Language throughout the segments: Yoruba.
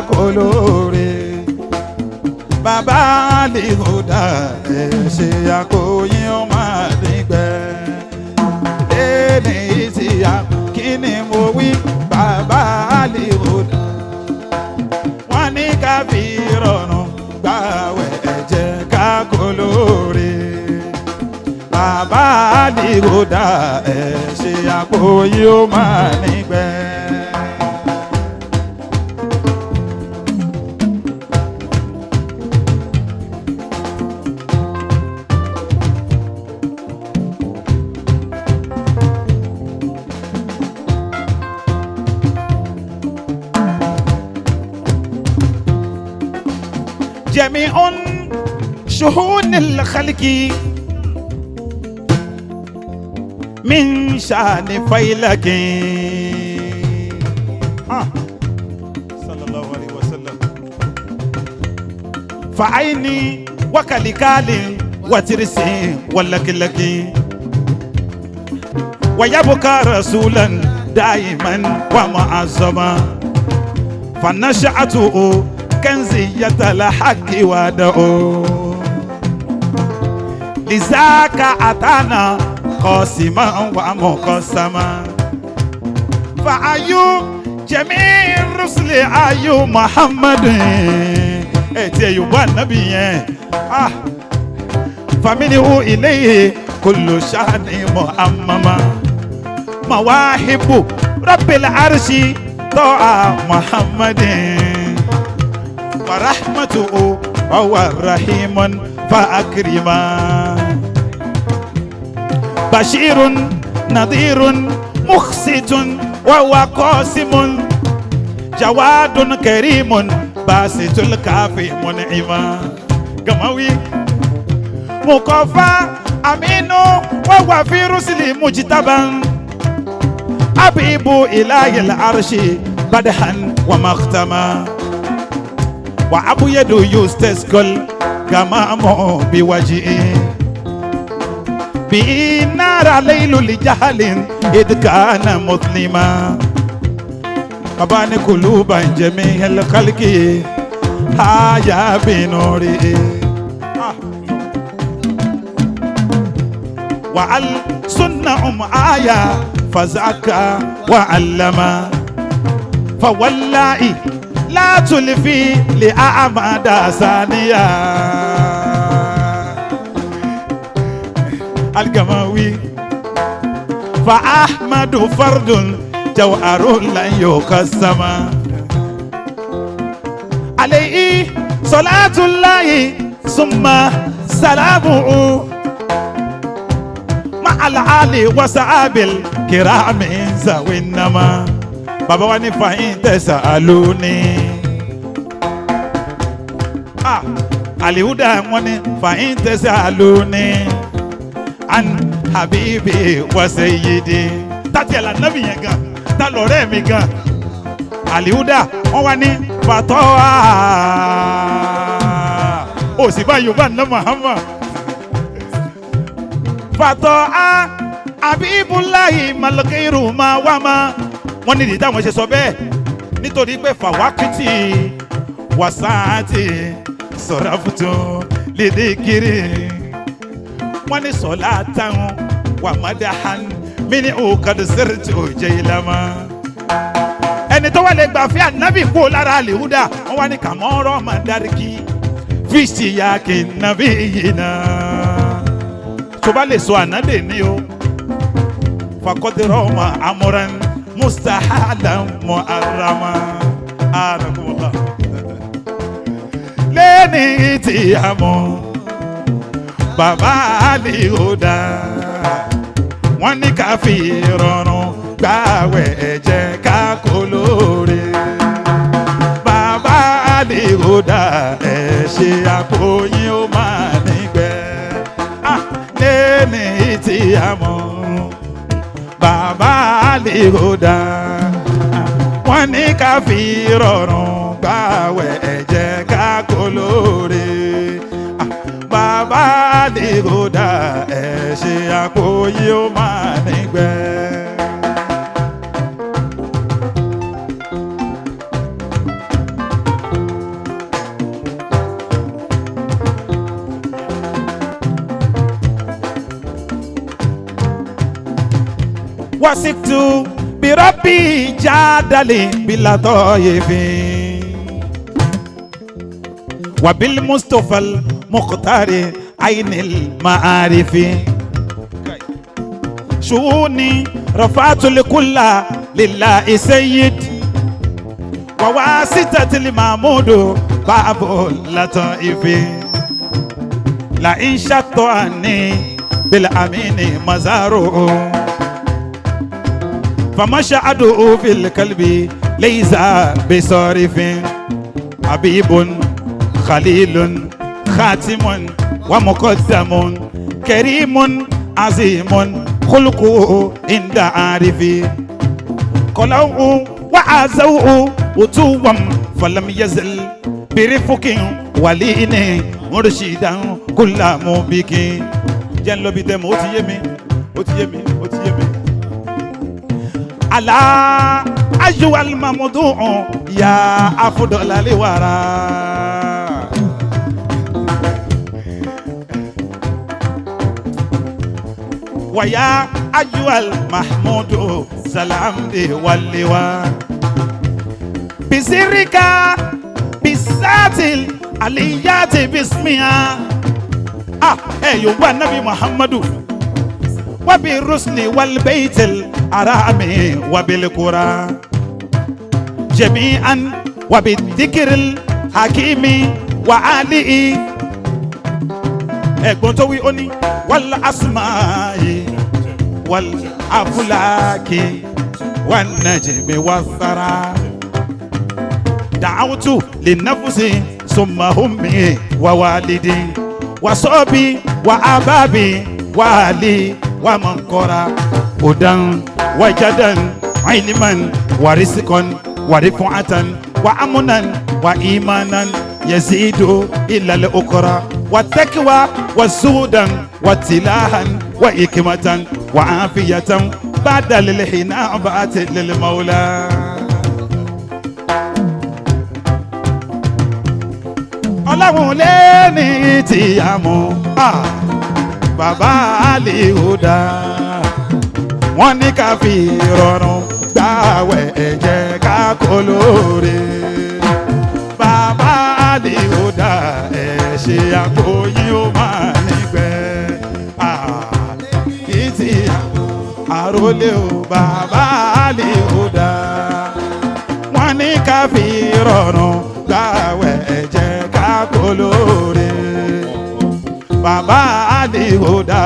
Kólóore bàbá àlìhùdà ẹ ṣe àkóyín ó máa nígbẹ́ lẹ́ni tí a kí ni mo wí bàbá àlìhùdà wọ́n ní ká fi rọrùn gbàwẹ̀ ẹ̀jẹ̀ ká kólóore bàbá àlìhùdà ẹ ṣe àkóyín ó máa nígbẹ́. جميع شؤون الخلق من شأن فيلك صلى الله عليه وسلم فعيني وكلكال وترسي ولكلك ويبقى رسولا دائما ومعظما فنشأته كنزية الحق ودعو لذاك أتانا قاسما ومقسما فأيو جميع الرسل أيو محمد اتي يبان النبي فمنه إليه كل شأن مؤمما مواهب رب العرش طاعة محمد ورحمته هو رحيم فأكرما بشير نذير مخست وهو قاسم جواد كريم باسط الكافي منعما كماوي مكفى أمين وهو في رسل مجتبا حبيب إله العرش بدحا ومختما وأبو يدو يستسقل غمام بوجهه بنار ليل لجهل إذ كان مظلما بابان قلوبا جميع الخلق هيا بنوره وعل سنة أم آية فزكى وعلما فوالله لا تلفي لأعمد ثانية الجماوي فأحمد فرد جوهر لن يقسم عليه صلاة الله ثم سلامه مع العالي وصحاب الكرام ذوي النما bàbá wa ní fàyín tẹ̀sán lónìí. Àlìhúdà wọn ní fàyín tẹ̀sán lónìí. An habibi wa sayyidi. Tàtí ẹ̀ lànà mi yẹn gan, ta lọ̀rẹ́ mi gan. Àlìhúdà wọn wá ní fàtọ́ ó sì bá Yorùbá ná Muhammad. Fàtọ́ a Habibulahi malkiru ma wá ma wọ́n ní ìdí táwọn ṣe sọ bẹ́ẹ̀ nítorí pé fàwákìtì wàsáàtì sọ̀rọ̀fùtù lédè kiri wọ́n ní sọ̀lá táwọn wà mọ́dáhán mí ní òkàdùsẹ́rìtì òjẹ́ ìlàmọ́. Ẹni tó wà lè gbà fí ànábì kú lára àlèhúdà wọ́n wá ní kàmọ́rọ́ mọ̀dáríkì fíṣì ya kì í nàbí yìí náà. Tó bá lè sọ ànádè ní o fakọ́tìrọ̀ ọmọ amúran mustahala muharrama anakumala lẹ́ni tí a mọ̀ bàbá àlìhódà wọ́n ní ká fi rọrùn gbàwẹ̀ ẹ̀jẹ̀ ká kó lóore bàbá àlìhódà ẹ̀ ṣe àpòyìn ó máa nígbẹ́ lẹ́ni tí a mọ̀ bàbá àlìhódà wọ́n ní ká fi rọrùn gbàwẹ̀ ẹ̀jẹ̀ ká kó lóore bàbá àlìhódà ẹ̀ ṣe àpòyí ó máa nígbẹ́. Wasiktu birabi jadali bilatoyifi. Wabil Mustafa al-Mukhtari ainil ma'arifi. Shuuni rafa'atu likulla lillahi sayyid. Wawasitatil mahmudu babu lataifi. La in shatta anni bil amini mazaru. فمشهده في القلب ليس بصارف حبيب خليل خاتم ومقدم كريم عظيم خلقه عند عارف قلعه وعزوه وتوم فلم يزل برفق ولين مرشدا كل مبك jẹ́ ń lọ bí tẹ́ mọ̀ ó ti yé mi ó ti yé mi ó ti yé mi. Ala ayyuhal mamdu'u ya afdalal wara. Wa ya ayyuhal mahmudu salam di waliwa. Bisirika bisatil aliyati bismiya. Ah, eh, yorùbá nabi Muhammadu. Wabi rusli wal baitil arami wabil qura. Jami'an wabi dhikril hakimi wa alihi. Ẹ̀gbọ́n tó wí ó ní wal asma'i wal aflaki wan najmi was thara. Da'awtu linnafsi summa ummi wa walidi wa sobi wa ababi wa ali wa mankora hudan wa jadan ilman wa rizqan wa rif'atan wa amnan wa imanan yazidu ila al-ukra wa taqwa wa zudan wa tilahan wa hikmatan wa afiyatan ba'da lil hinabati lil mawla. Ọlọ́run lé ní tí a mú bàbá Alihuda wọ́n ní ká fi rọrùn gbàwẹ̀ ẹ̀jẹ̀ ká kó lóore. Bàbá Alihuda ẹ̀ ṣe àpòyí ó máa nígbẹ́ ìtì àrólé o. Bàbá Alihuda wọ́n ní ká fi rọrùn gbàwẹ̀ ẹ̀jẹ̀ ká kó lóore. Bàbá Alihuda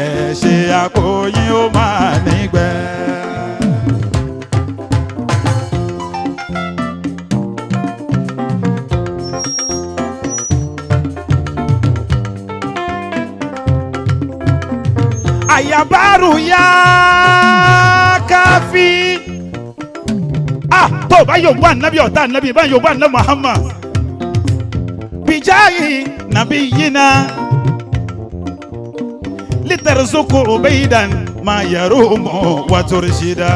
ẹ̀ ṣe àpòyí ó máa nígbẹ́. Àyàbárù yá káfí. Ah, tó o bá yòǹbó ànábì ọ̀tá ànábì bá yòǹbó ànábì Muhammad. Bijayi nabiyina litarzuku ubaidan ma yarumu wa turshida.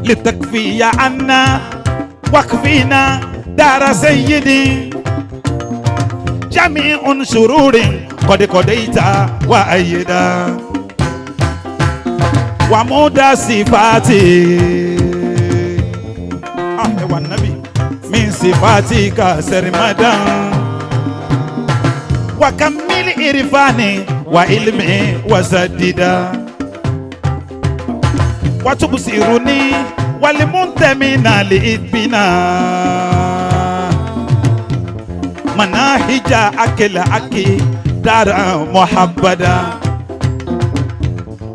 Litakfiya anna wakfina dara sayyidi. Jami'un shururin qad qadaita wa ayyida. Wa muda sifati. Ah, ewa nabi. Min sifatika sarmadan. Wa kammil irfani wa ilmi wa sadida. Wa tubsiruni wal muntamina li idbina. Manahija akila aki dara muhabbada.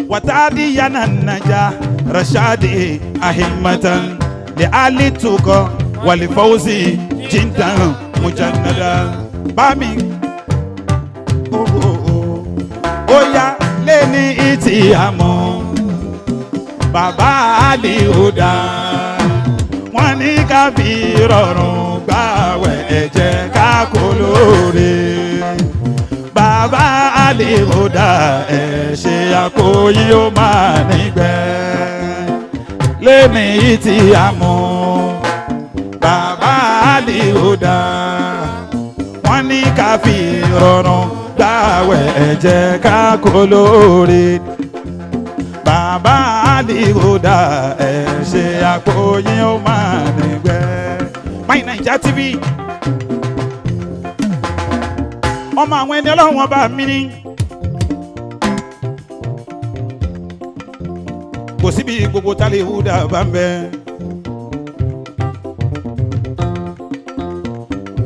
Watadiyana naja rashadi ahimmatan li ali tuko wali fawzi jindan mujannada. Bami oh oh oh oya leni iti amo bàbá Alihuda wọ́n ní ká fi rọrùn gbàwẹ̀ ẹ̀jẹ̀ ká kó lóore. Bàbá Alihuda ẹ̀ ṣe àkóyí ó máa nígbẹ́. Lẹ́ni tí a mú bàbá Alihuda wọ́n ní ká fi rọrùn gbàwẹ̀ ẹ jẹ́ ká kó lóore. Bàbá Àlìhùdà ẹ ṣe àpò yín ó máa nígbẹ́. My Naija TV ọmọ àwọn ẹni ọlọ́run ọba mi ni. Kò síbi gbogbo Àlìhùdà bá ń bẹ.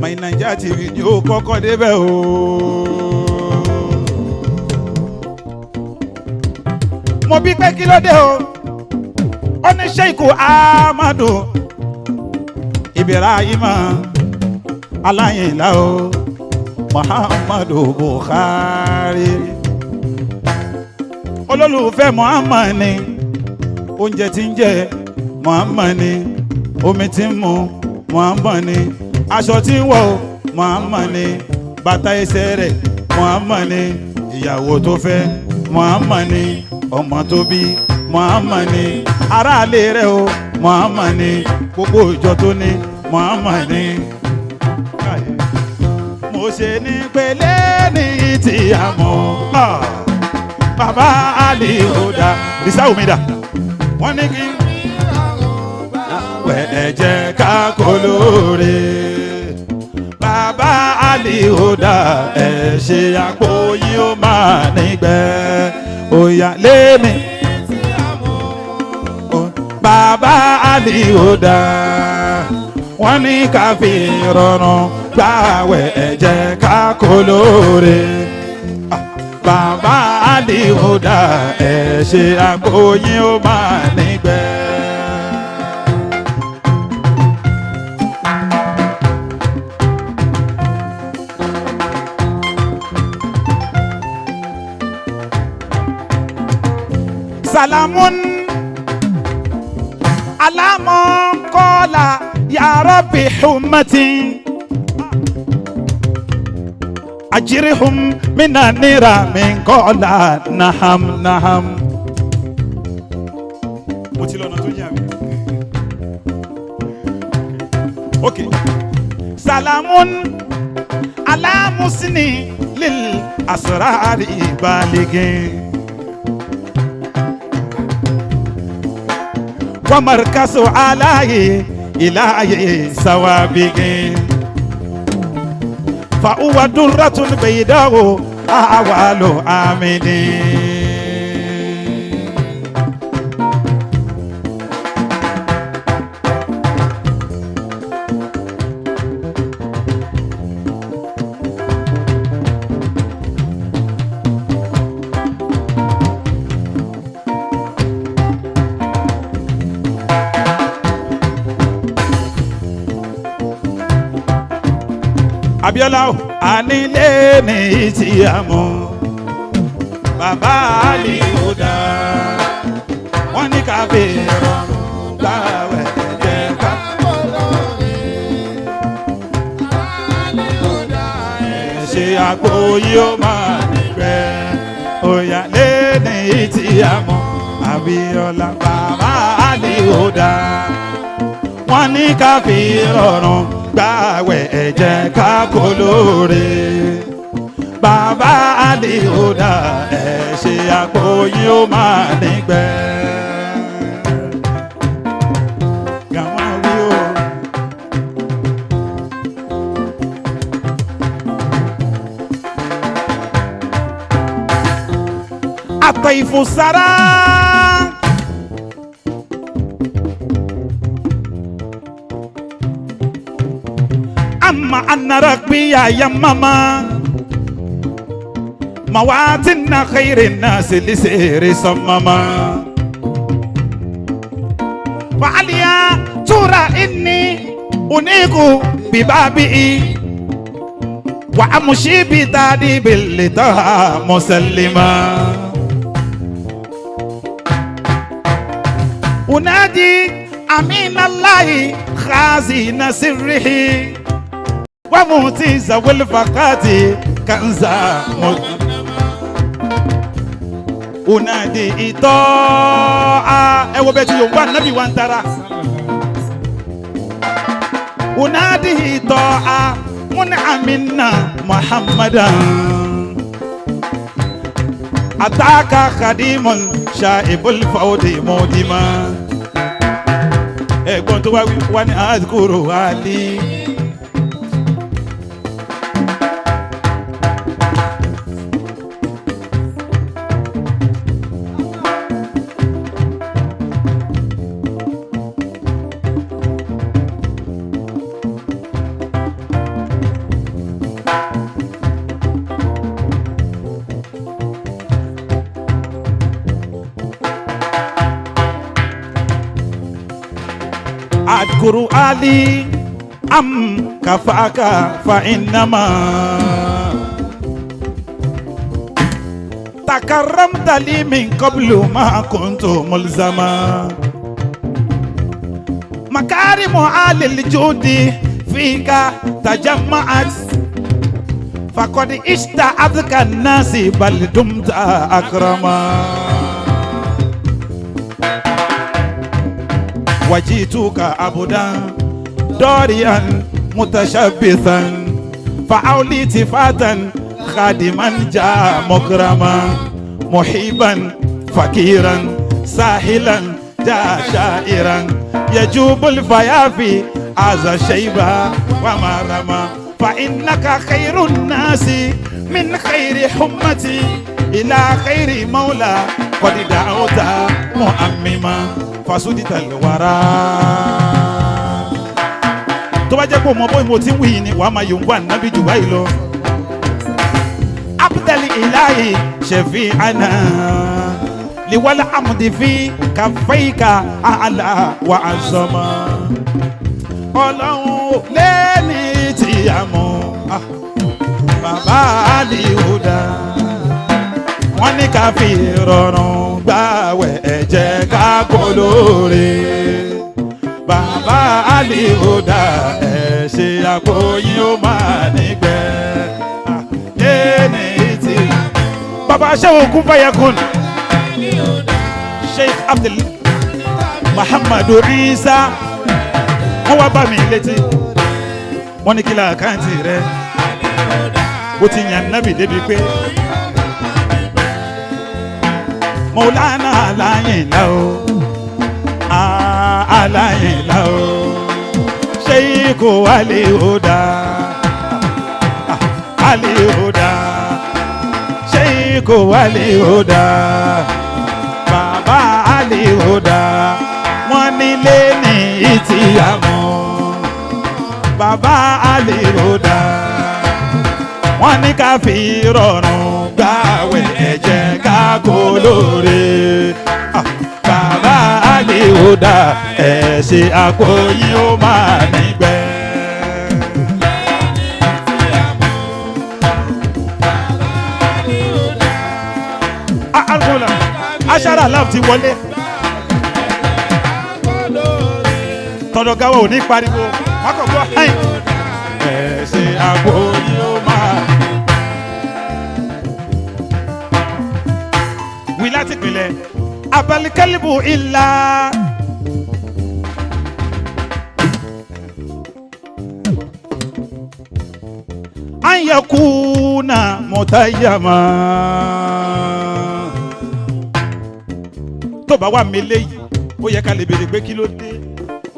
My Naija TV ni ó kọ́kọ́ débẹ̀ o. Mo bí pé kí ló dé o, ó ní Sheikh Ahmadu Ibrahima Aláyìnlá o, Muhammadu Buhari olólùfẹ́ Muhammad ni, oúnjẹ tí ń jẹ Muhammad ni, omi tí ń mu Muhammad ni, aṣọ tí ń wọ̀ Muhammad ni, bàtà ẹsẹ̀ rẹ̀ Muhammad ni, ìyàwó tó fẹ́ Muhammad ni, ọmọ tó bí Muhammad ni, aráalé rẹ̀ o Muhammad ni, gbogbo ìjọ tó ní Muhammad ni. Mo ṣe ní pẹ̀lẹ́ ní ti àmọ́ bàbá Àlìhùdà ìsáwùmídà wọ́n ní kí wẹ̀ ẹ jẹ́ ká kó lóore. Bàbá Àlìhùdà ẹ ṣe àpò yín ó máa nígbẹ́ òyà lémi. Bàbá Àlìhùdà wọ́n ní ká fi rọrùn gbàwẹ̀ ẹ jẹ́ ká kó lóore. Bàbá Àlìhùdà ẹ ṣe àpò yín ó máa nígbẹ́. Salamun alamu kola ya rabbi hummati ajirihum mina nira min kola naham naham. Mo ti lọ́nà tó yà mí. Ok. Salamun alamusini lil asrari baligin. ومركز علي إلهي سوابق فهو درة بيداء أول آمن. Abiola o, anilé ní ti àmọ́ bàbá Àlìhùdà wọ́n ní ká fi rọrùn gbàwẹ̀ jẹ́ ká. Ṣe àgbo yìí ó máa nígbẹ́ òyà lé ní ti àmọ́ Abiola bàbá Àlìhùdà wọ́n ní ká fi rọrùn gbàwẹ̀ ẹ jẹ́ ká kó lóore. Bàbá Àlìhùdà ẹ ṣe àpò yín ó máa nígbẹ́. Gàmá wí o. Àtẹ̀yìnfòsára. Amma anarabiya ya mama mawatina khairin nasi lisiri samama fa'aliya tura inni uniku bibabi wa amshi bi tadi bil litaha musallima unadi amin allahi khazina sirrihi وموتي والفقات كنزا unadi ìtọ́ ẹ wo bẹ́ẹ̀ tí yorùbá nábì wa ń tara unadi ìtọ́ a múni amina muhammadan Ataka khadimun shaibul fawdi mudima. Ẹ̀gbọ́n tó wá wí wá ní azkuru ali. Adkuru ali am kafaka fa innama takaramta li min qablu ma kuntu mulzama makarimu ali aljudi fika tajamma'at faqad ishta adka an-nasi bal dumta akrama. وجئتك عبدا داريا متشبثا فأولي تفاتا خادما جاء مكرما محبا فقيرا ساحلا جاء شائرا يجوب الفيافي عز الشيبة وما رمى فإنك خير الناس من خير حمتي إلى خير مولى قد دعوت مؤمما fasudita lwara. Tó bá jẹ́ pé o mọ bóyá mo ti ń wí ni wàá máa yòǹgbà nábì jù báyìí lọ. Abdali ilahi ṣẹ̀fí àná liwala amudi fi kàfẹ́yìká àlà wà á sọmọ. Ọlọ́run lẹ́ni tí a mọ̀ bàbá àlìhùdà wọ́n ní ká fi rọrùn gbàwẹ̀ ẹ jẹ́ ká kó lóore. Bàbá àlìhùdà ẹ ṣe àpòyìn ó máa nígbẹ́. Lẹ́ni tí bàbá ṣéwò kún fàyàkùn. Sheikh Abdul Muhammadu Isa wọ́n wá bá mi létí. Wọ́n ní kí la àkáǹtì rẹ̀. Ó ti yàn nábì débi pé. Maulana alayinla o, alayinla o, Sheikh Alihuda, Alihuda, Sheikh Alihuda, Baba Alihuda, wọ́n nílé ní ìtìyàmọ́, Baba Alihuda, wọ́n ní ká fi rọrùn gbàwẹ̀ ẹ jẹ́ ká kó lóore. Bàbá Alihuda ẹ ṣe àpòyìn ó máa nígbẹ́. Aṣara love ti wọlé. Tọ̀dọ̀ gáwọ́ ò ní pariwo, wọ́n kàn gbọ́ hẹ́n. Ẹ ṣe àpòyìn ó máa. Wí láti pìlẹ̀ abalikẹ́lìbù ìlà. Anyakuna mutayama. Tó bá wà mí léyìí, ó yẹ ká lè béèrè pé kí ló dé.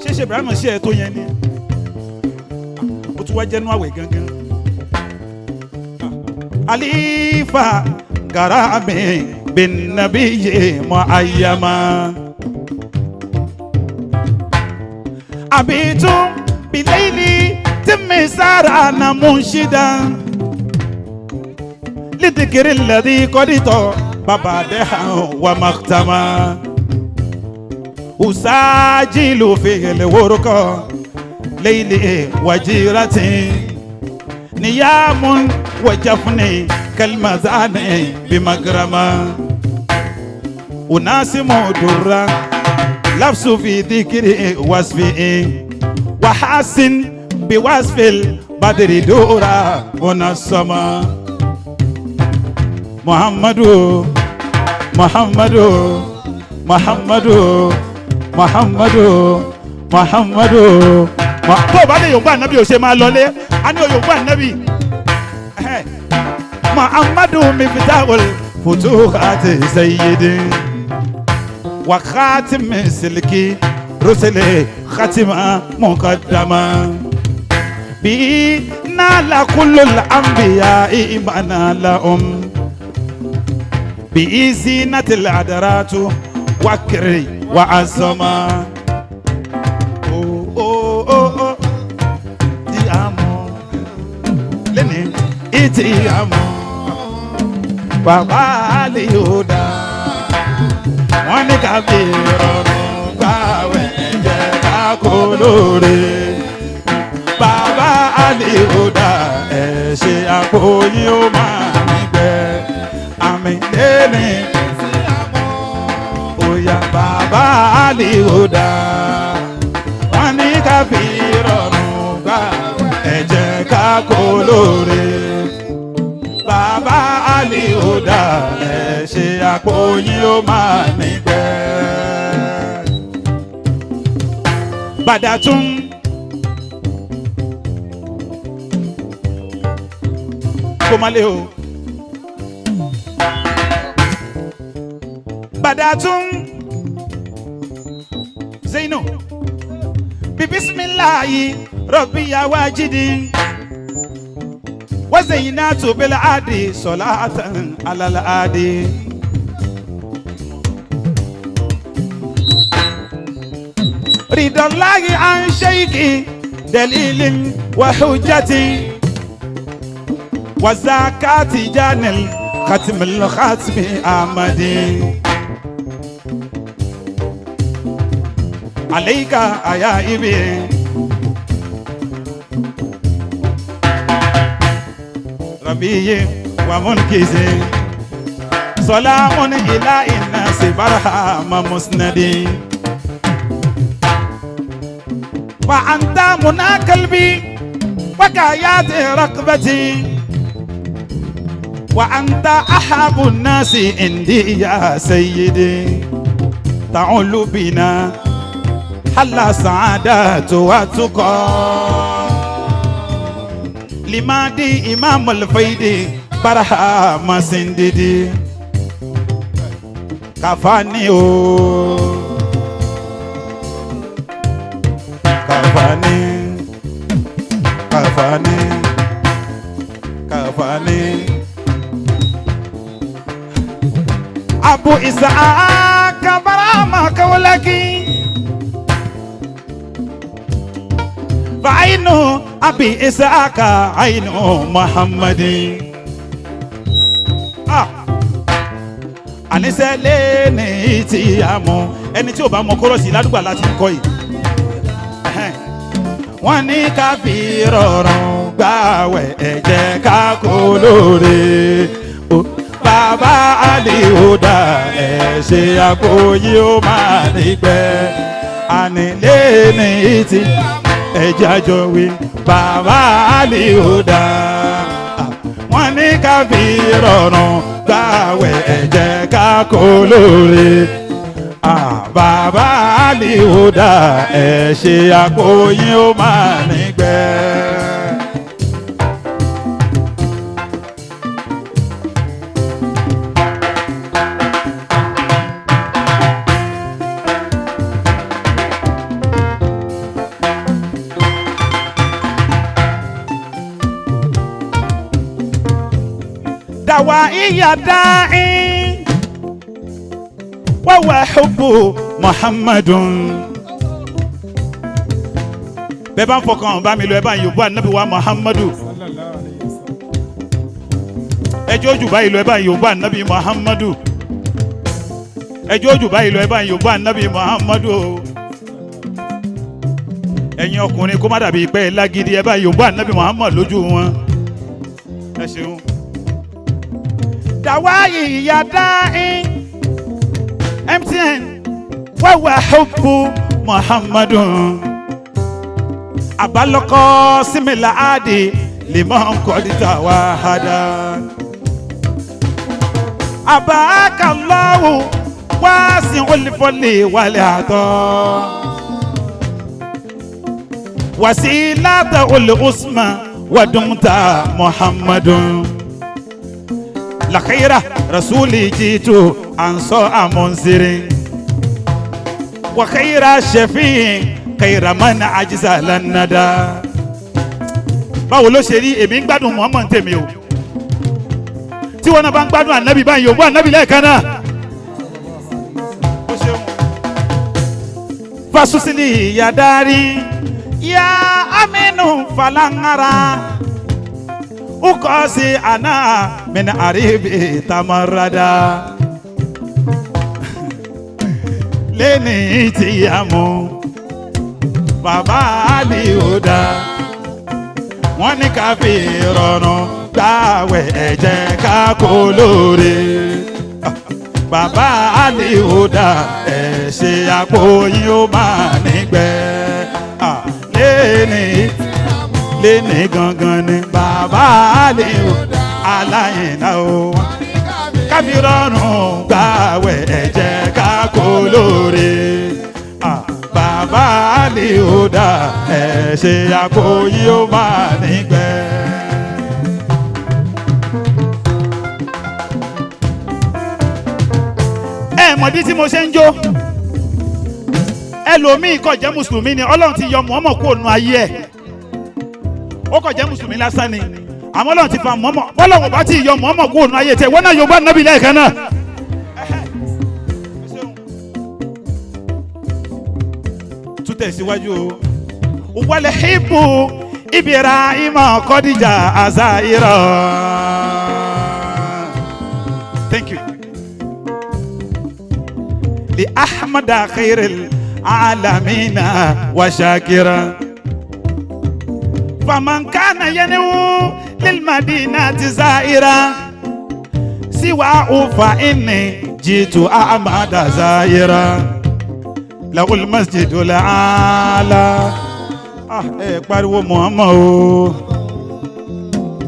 Ṣé ṣe Ibrahim ṣe ẹ tó yẹn ni? Ó tún wá jẹ́nu àwẹ̀ gangan. Alifa garami bin nabiyyi muayyama. Abitu bilayli timi sarana munshida. Lidikiri alladhi qadito babadeha wa makhtama. Usajilu fihi alwurqa layli wajirati. Niyamun wajafni kalmazani bimagrama. Unasimu durra lafsu fi dhikri wasfi wahasin biwasfil badri dura munasama. Muhammadu Muhammadu Muhammadu Muhammadu Muhammadu. Tó o bá lè yòǹgbà nábì ò ṣe máa lọlé, a ní òyòǹgbà nábì. Muhammadu mifitahul فتوحات سيدي وخاتم سلكي رسل ختمة مقدمة بي نال كل الأنبياء إيمانا لهم بزينة العذرات وكري وعظمة أو أو أو أو دي أمو لني إتي أمو bàbá àlìhùdà wọ́n ní ká fi rọrùn gbàwẹ̀ jẹ́ ká kó lóore. Bàbá àlìhùdà ẹ̀ ṣe àpò yín ó máa nígbẹ́ àmì lẹ́ni. Òyà bàbá àlìhùdà wọ́n ní ká fi rọrùn gbàwẹ̀ jẹ́ ká kó lóore. Bàbá àlìhùdà ẹ ṣe àpò yín ó máa nígbẹ́. Bàdàtún. Kó má lé o. Bàdàtún. Zainu. Bibisimilayi rọ̀bì yawajidi. وزينات بالعادي صلاة على العادي رضا الله عن شيخي دليل وحجتي وزكاة جان الختم الختم أحمدي عليك يا إبي ربي ومنكزي سلام إلى الناس برهام مسندي وأنت منا قلبي وكايات رقبتي وأنت أحب الناس عندي يا سيدي تعول بنا حل سعادات وتقى limadi imam alfaidi barahama sindidi kafani o kafani kafani kafani abu isaaka barahama kawlaki فعين أبي إسحاق عين محمد àníṣe lẹ́ni tí a mọ̀ ẹni tí ò bá mọ kórọ́ọ̀sì ládùúgbò láti kọ́ yìí. Wọ́n ní ká fi rọrùn gbàwẹ̀ ẹ jẹ́ ká kó lóore. Bàbá àlìhùdà ẹ̀ ṣe àpò yìí ó máa nígbẹ́. Àní lẹ́ni tí ẹjẹ́ àjọ wí bàbá àlìhùdà wọ́n ní ká fi rọrùn gbàwẹ̀ ẹ jẹ́ ká kó lóore. Bàbá àlìhùdà ẹ ṣe àpò yín ó máa nígbẹ́. دواء داعي وهو حب محمد bẹ́ẹ̀ bá ń fọkàn bá mi lọ ẹ bá ń yòbó ànábì wa muhammadu ẹjọ́ ojú báyìí lọ ẹ bá ń yòbó ànábì muhammadu ẹjọ́ ojú báyìí lọ ẹ bá ń yòbó ànábì muhammadu ẹ̀yin ọkùnrin kó má dàbí pé lágídí ẹ bá ń yòbó ànábì muhammadu lójú wọn ẹ ṣeun. دواي يا داعي MTN وهو حب محمد أبلغ سم العادي لمن قد توحد أباك الله واسع الفضل والعطاء وسيلة العصمى ودمت محمد. Lakhaira rasuli jitu anso amunzirin wa khaira shafi'in khaira man ajiza lanada. Báwo ló ṣe rí? Èmi ń gbádùn Muhammad tèmi o. Tí wọn náà bá ń gbádùn ànábì báyìí, ògbó ànábì lẹ́ẹ̀kan náà. Ó ṣeun. Fasusili yadari ya aminu falangara ukosi ana min aribi tamarada leni ti amu baba aliuda. Wọ́n ní ká fi rọrùn gbàwẹ̀, ẹ̀jẹ̀ ká kó lóore. Bàbá aliuda, ẹ̀ ṣe àpò yín ó máa nígbẹ́. Lẹ́ni lẹ́ni gangan ni bàbá aliuda aláìná o. Ká fi rọrùn gbàwẹ̀, ẹ̀jẹ̀ ká kó lóore. Bàbá aliuda, ẹ̀ ṣe àpò yín ó máa nígbẹ́. Ẹ mọ̀dí tí mo ṣe ń jó. Ẹlòmíì kò jẹ́ mùsùlùmí ni, Ọlọ́run ti yọ Muhammad kúrò nù ayé ẹ̀. Ó kò jẹ́ mùsùlùmí lásán ni, àmọ́ Ọlọ́run ti fa Muhammad. Bọ́lọ́run bá ti yọ Muhammad kúrò nù ayé tẹ̀ wọ́n náà yóò bá nàbí lẹ́ẹ̀kan náà. Tún tẹ̀síwájú o. Wal hibbu Ibrahima Kọ́díjà Azaira. Thank you. لأحمد خير العالمين وشاكرا. فمن كان ينو للمدينة زائرا سواه فإني جئت أحمد زائرا له المسجد الأعلى. Ah, eh, pariwo Muhammad o.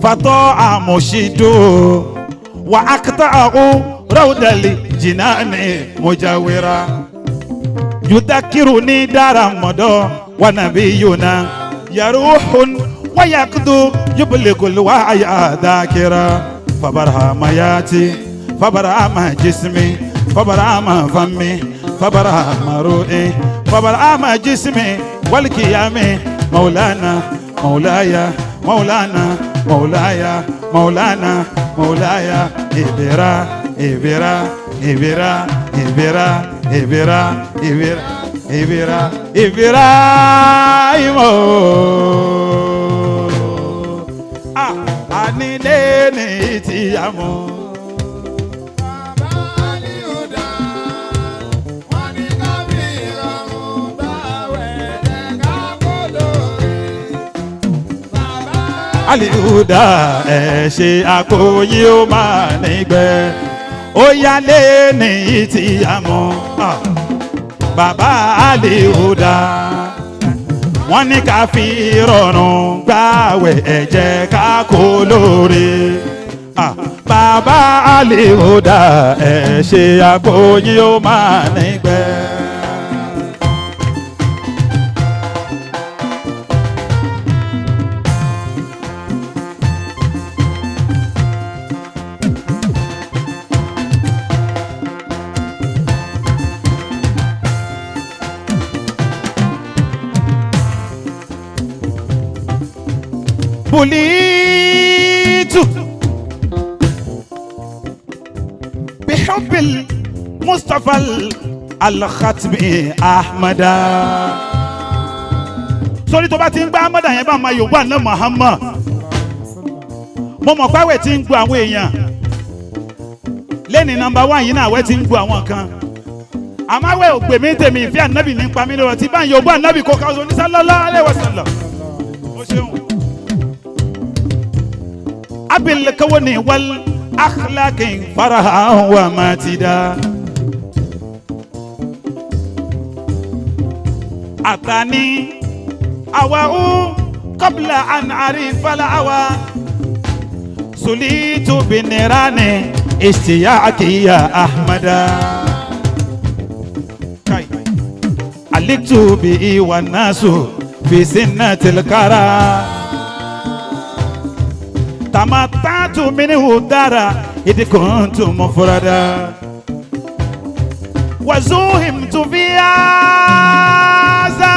Fatọ́ àmọ̀ṣídò wà á kàtà àhó rawdali jinani mujawira yudakiruni dara mọdọ wa nabiyuna yaruhun wa yakudu yubuligul wa aya dakira fabarahama yati fabarahama jismi fabarahama fami fabarahama ru'i fabarahama jismi walkiyami maulana maulaya maulana maulaya maulana maulaya ibira ibira ibira ibira ibira ibira ibira ibira imo. Ah, anile ni ti amo. Bàbá Aliuda, wọ́n ní ká fi ìrọ̀rùn gbàwẹ̀, jẹ́ ká kó lóore. Bàbá Aliuda, ẹ ṣe àkóyí ó máa nígbẹ́. Ó yálé ní ti àmọ́. Ah, bàbá Aliuda, wọ́n ní ká fi rọrùn gbàwẹ̀, ẹ̀jẹ̀ ká kó lóore. Ah, bàbá Aliuda, ẹ ṣe àkóyí ó máa nígbẹ́. بليت بحب المصطفى الختم أحمد. Sórí tó bá ti ń gbá Ahmad yẹn, bá máa yòówù àná Muhammad. Mo mọ̀ pé àwẹ̀ ti ń gbọ́ àwọn èèyàn lẹ́ni nọ́mbà wá yìí náà, àwẹ̀ ti ń gbọ́ àwọn kan, àmọ́ àwẹ̀ ò gbèmí tèmi. Ìfẹ́ ànábì ní pa mí lọ́rọ̀ tí bá ń yòówù ànábì kó ká onísàlọ́lá alẹ́ wàsálà. Ó ṣeun. Abil kawani wal akhlaqin faraha wa matida atani awau qabla an arifa al awa sulitu binirani istiyaki ya ahmada kai aliktu bi wa nasu fi sinnatil kara tamatatu minhu dara إذ كنت مفردا وزوهمت في هذا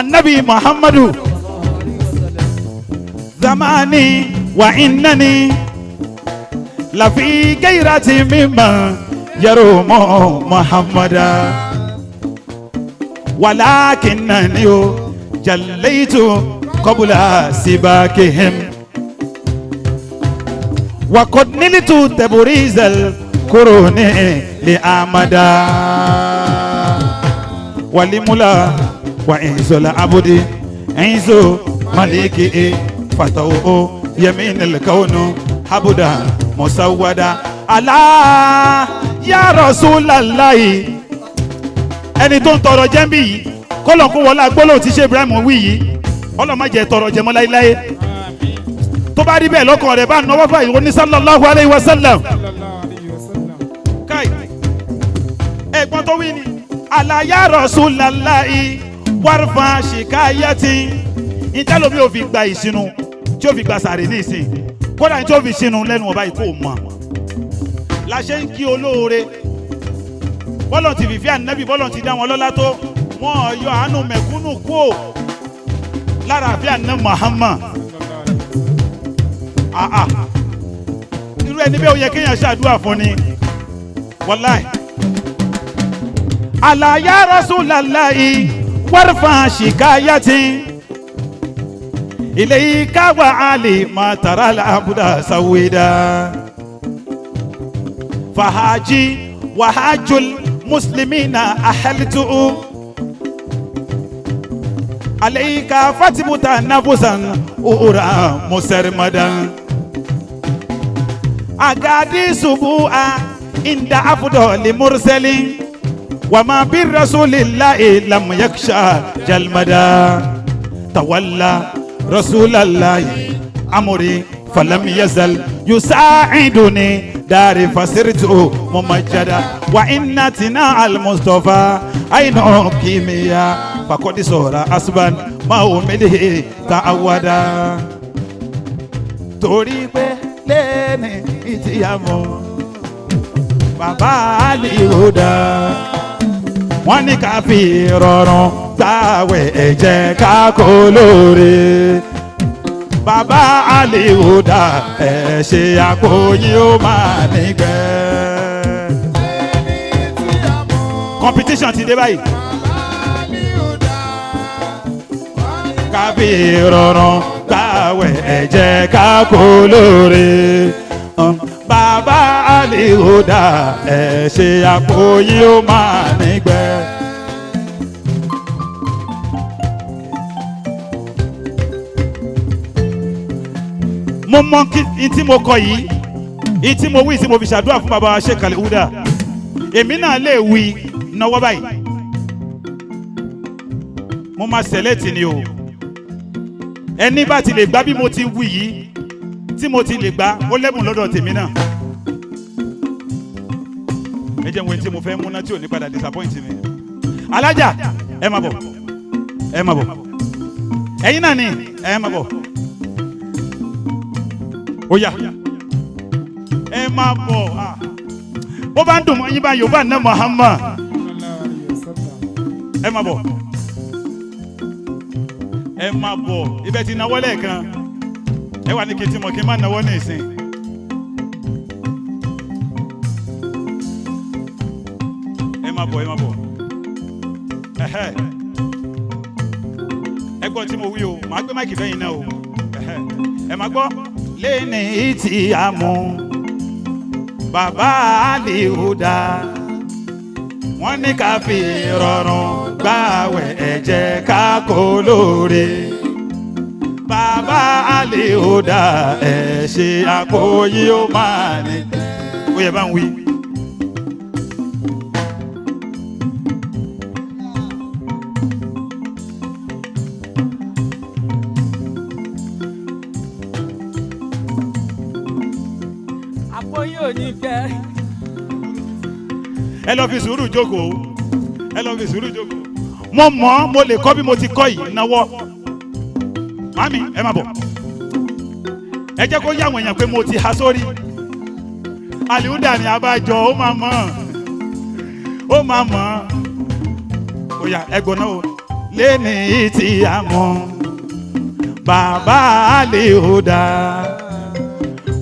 النبي محمد زماني وإنني لفي غيرة مما يروم محمدا ولكنني جليت قبل سباكهم وقد نلت تبريز القرون لأمدا ولملا وعز العبد عز مليكي فتوء يمين الكون حبدا مسودا ألا يا رسول الله. Ẹni tó ń tọrọ jẹ́ ń bí yìí kọ́lọ̀ kó wọlé agbólóhùn tí ṣe Ibrahim wí yìí, Ọlọ́run má jẹ́ tọrọ jẹ mọ́ láéláé. Tó bá rí bẹ́ẹ̀ lọ́kàn rẹ̀ bá náwó fà ìwọ ní sallallahu alayhi wa sallam. Káì ẹ̀gbọ́n tó wí ni ala ya Rasulallahi warfa shikayati. Ìtẹ́lómi ò fi gba ìsinú tí ó fi gba sàrè ní ìsìn, kódà tí ó fi sinú lẹ́nu ọba yìí kò mọ̀. La ṣe ń kí olóore bọ́lọ̀ ti fìfẹ́ ànábì, bọ́lọ̀ ti dá wọn lọ́lá tó, wọ́n yọ àánú mẹ̀kúnnù kúò lára àfẹ́ àná Muhammad. Àà irú ẹni bẹ́ẹ̀ ó yẹ kéèyàn ṣàdúrà fún ni wàláì. Ala ya Rasulallahi warfa shikayati ilayka wa ali ma tara al-abda sawida fahaji wahajul muslimina ahaltu alayka fatimuta nafusan ura musarmadan agadi subua inda afdoli mursalin wama birrasulillahi lam yaksha jalmada tawalla rasulallahi amri falam yazal yusaiduni داري فسرت ممجدا وإن تنا المصطفى أين كيمياء فقد صار أسبا ما أمله تعودا. Torí pé lẹ́ni ìtìyàmọ́ bàbá àlìhódà wọ́n ní ká fi rọrùn gbàwẹ̀ ẹ̀jẹ̀ ká kó lóore. Bàbá àlìhódà ẹ̀ ṣe àpòyí ó máa nígbẹ́. Competition ti dé báyìí. Ká fi rọrùn gbàwẹ̀ ẹ̀jẹ̀ ká kó lóore. Bàbá àlìhódà ẹ̀ ṣe àpòyí ó máa nígbẹ́. Mo mọ kí tí mo kọ yìí, ní tí mo wí tí mo fi ṣàdúrà fún bàbá wa Sheikh Al-Huda, èmi náà lè wí náwó báyìí. Mo máa sẹ̀lẹ̀tì ni o. Ẹni bá ti lè gbá bí mo ti wí yìí tí mo ti lè gbá, ó lẹ́bùn lọ́dọ̀ tèmi náà. Ẹ jẹ́ n wo ẹni tí mo fẹ́ múná tí ò ní padà disappoint mi. Alájà ẹ máa bọ̀, ẹ máa bọ̀, ẹ̀yin náà ni ẹ máa bọ̀. Ó yá ẹ máa bọ̀. Bó bá ń dùn mọ́ yín bá Yorùbá ná Muhammad. Ẹ máa bọ̀, ẹ máa bọ̀. Ibẹ̀ ti náwó lẹ́ẹ̀kan, ẹ wà ní kí n ti mọ̀ kí n má náwó ní ìsìn. Ẹ máa bọ̀, ẹ máa bọ̀. Ẹ̀hẹ́. Ẹ gbọ́ tí mo wí o, màá gbé máìkì fẹ́yìn náà o. Ẹ̀hẹ́. Ẹ máa gbọ́. Lẹ́ni tí a mú bàbá Àlìhódà wọ́n ní ká fi rọrùn gbàwẹ̀ ẹ̀jẹ̀ ká kó lóore. Bàbá Àlìhódà ẹ̀ ṣe àpòyí ó máa ní. Ó yẹ bá ń wí. Àpò yóò ní fẹ́. Ẹ lọ fi sùúrù jókòó, ẹ lọ fi sùúrù jókòó. Mo mọ̀, mo lè kọ́ bí mo ti kọ́ yìí náwó. Mami ẹ má bọ̀, ẹ jẹ́ kó yá àwọn èèyàn pé mo ti ha sórí. Aliuda ni abájọ, ó máa mọ̀, ó máa mọ̀. Ó yá, ẹgbọ́n náà o. Lẹ́ni tí a mọ̀, bàbá Aliuda,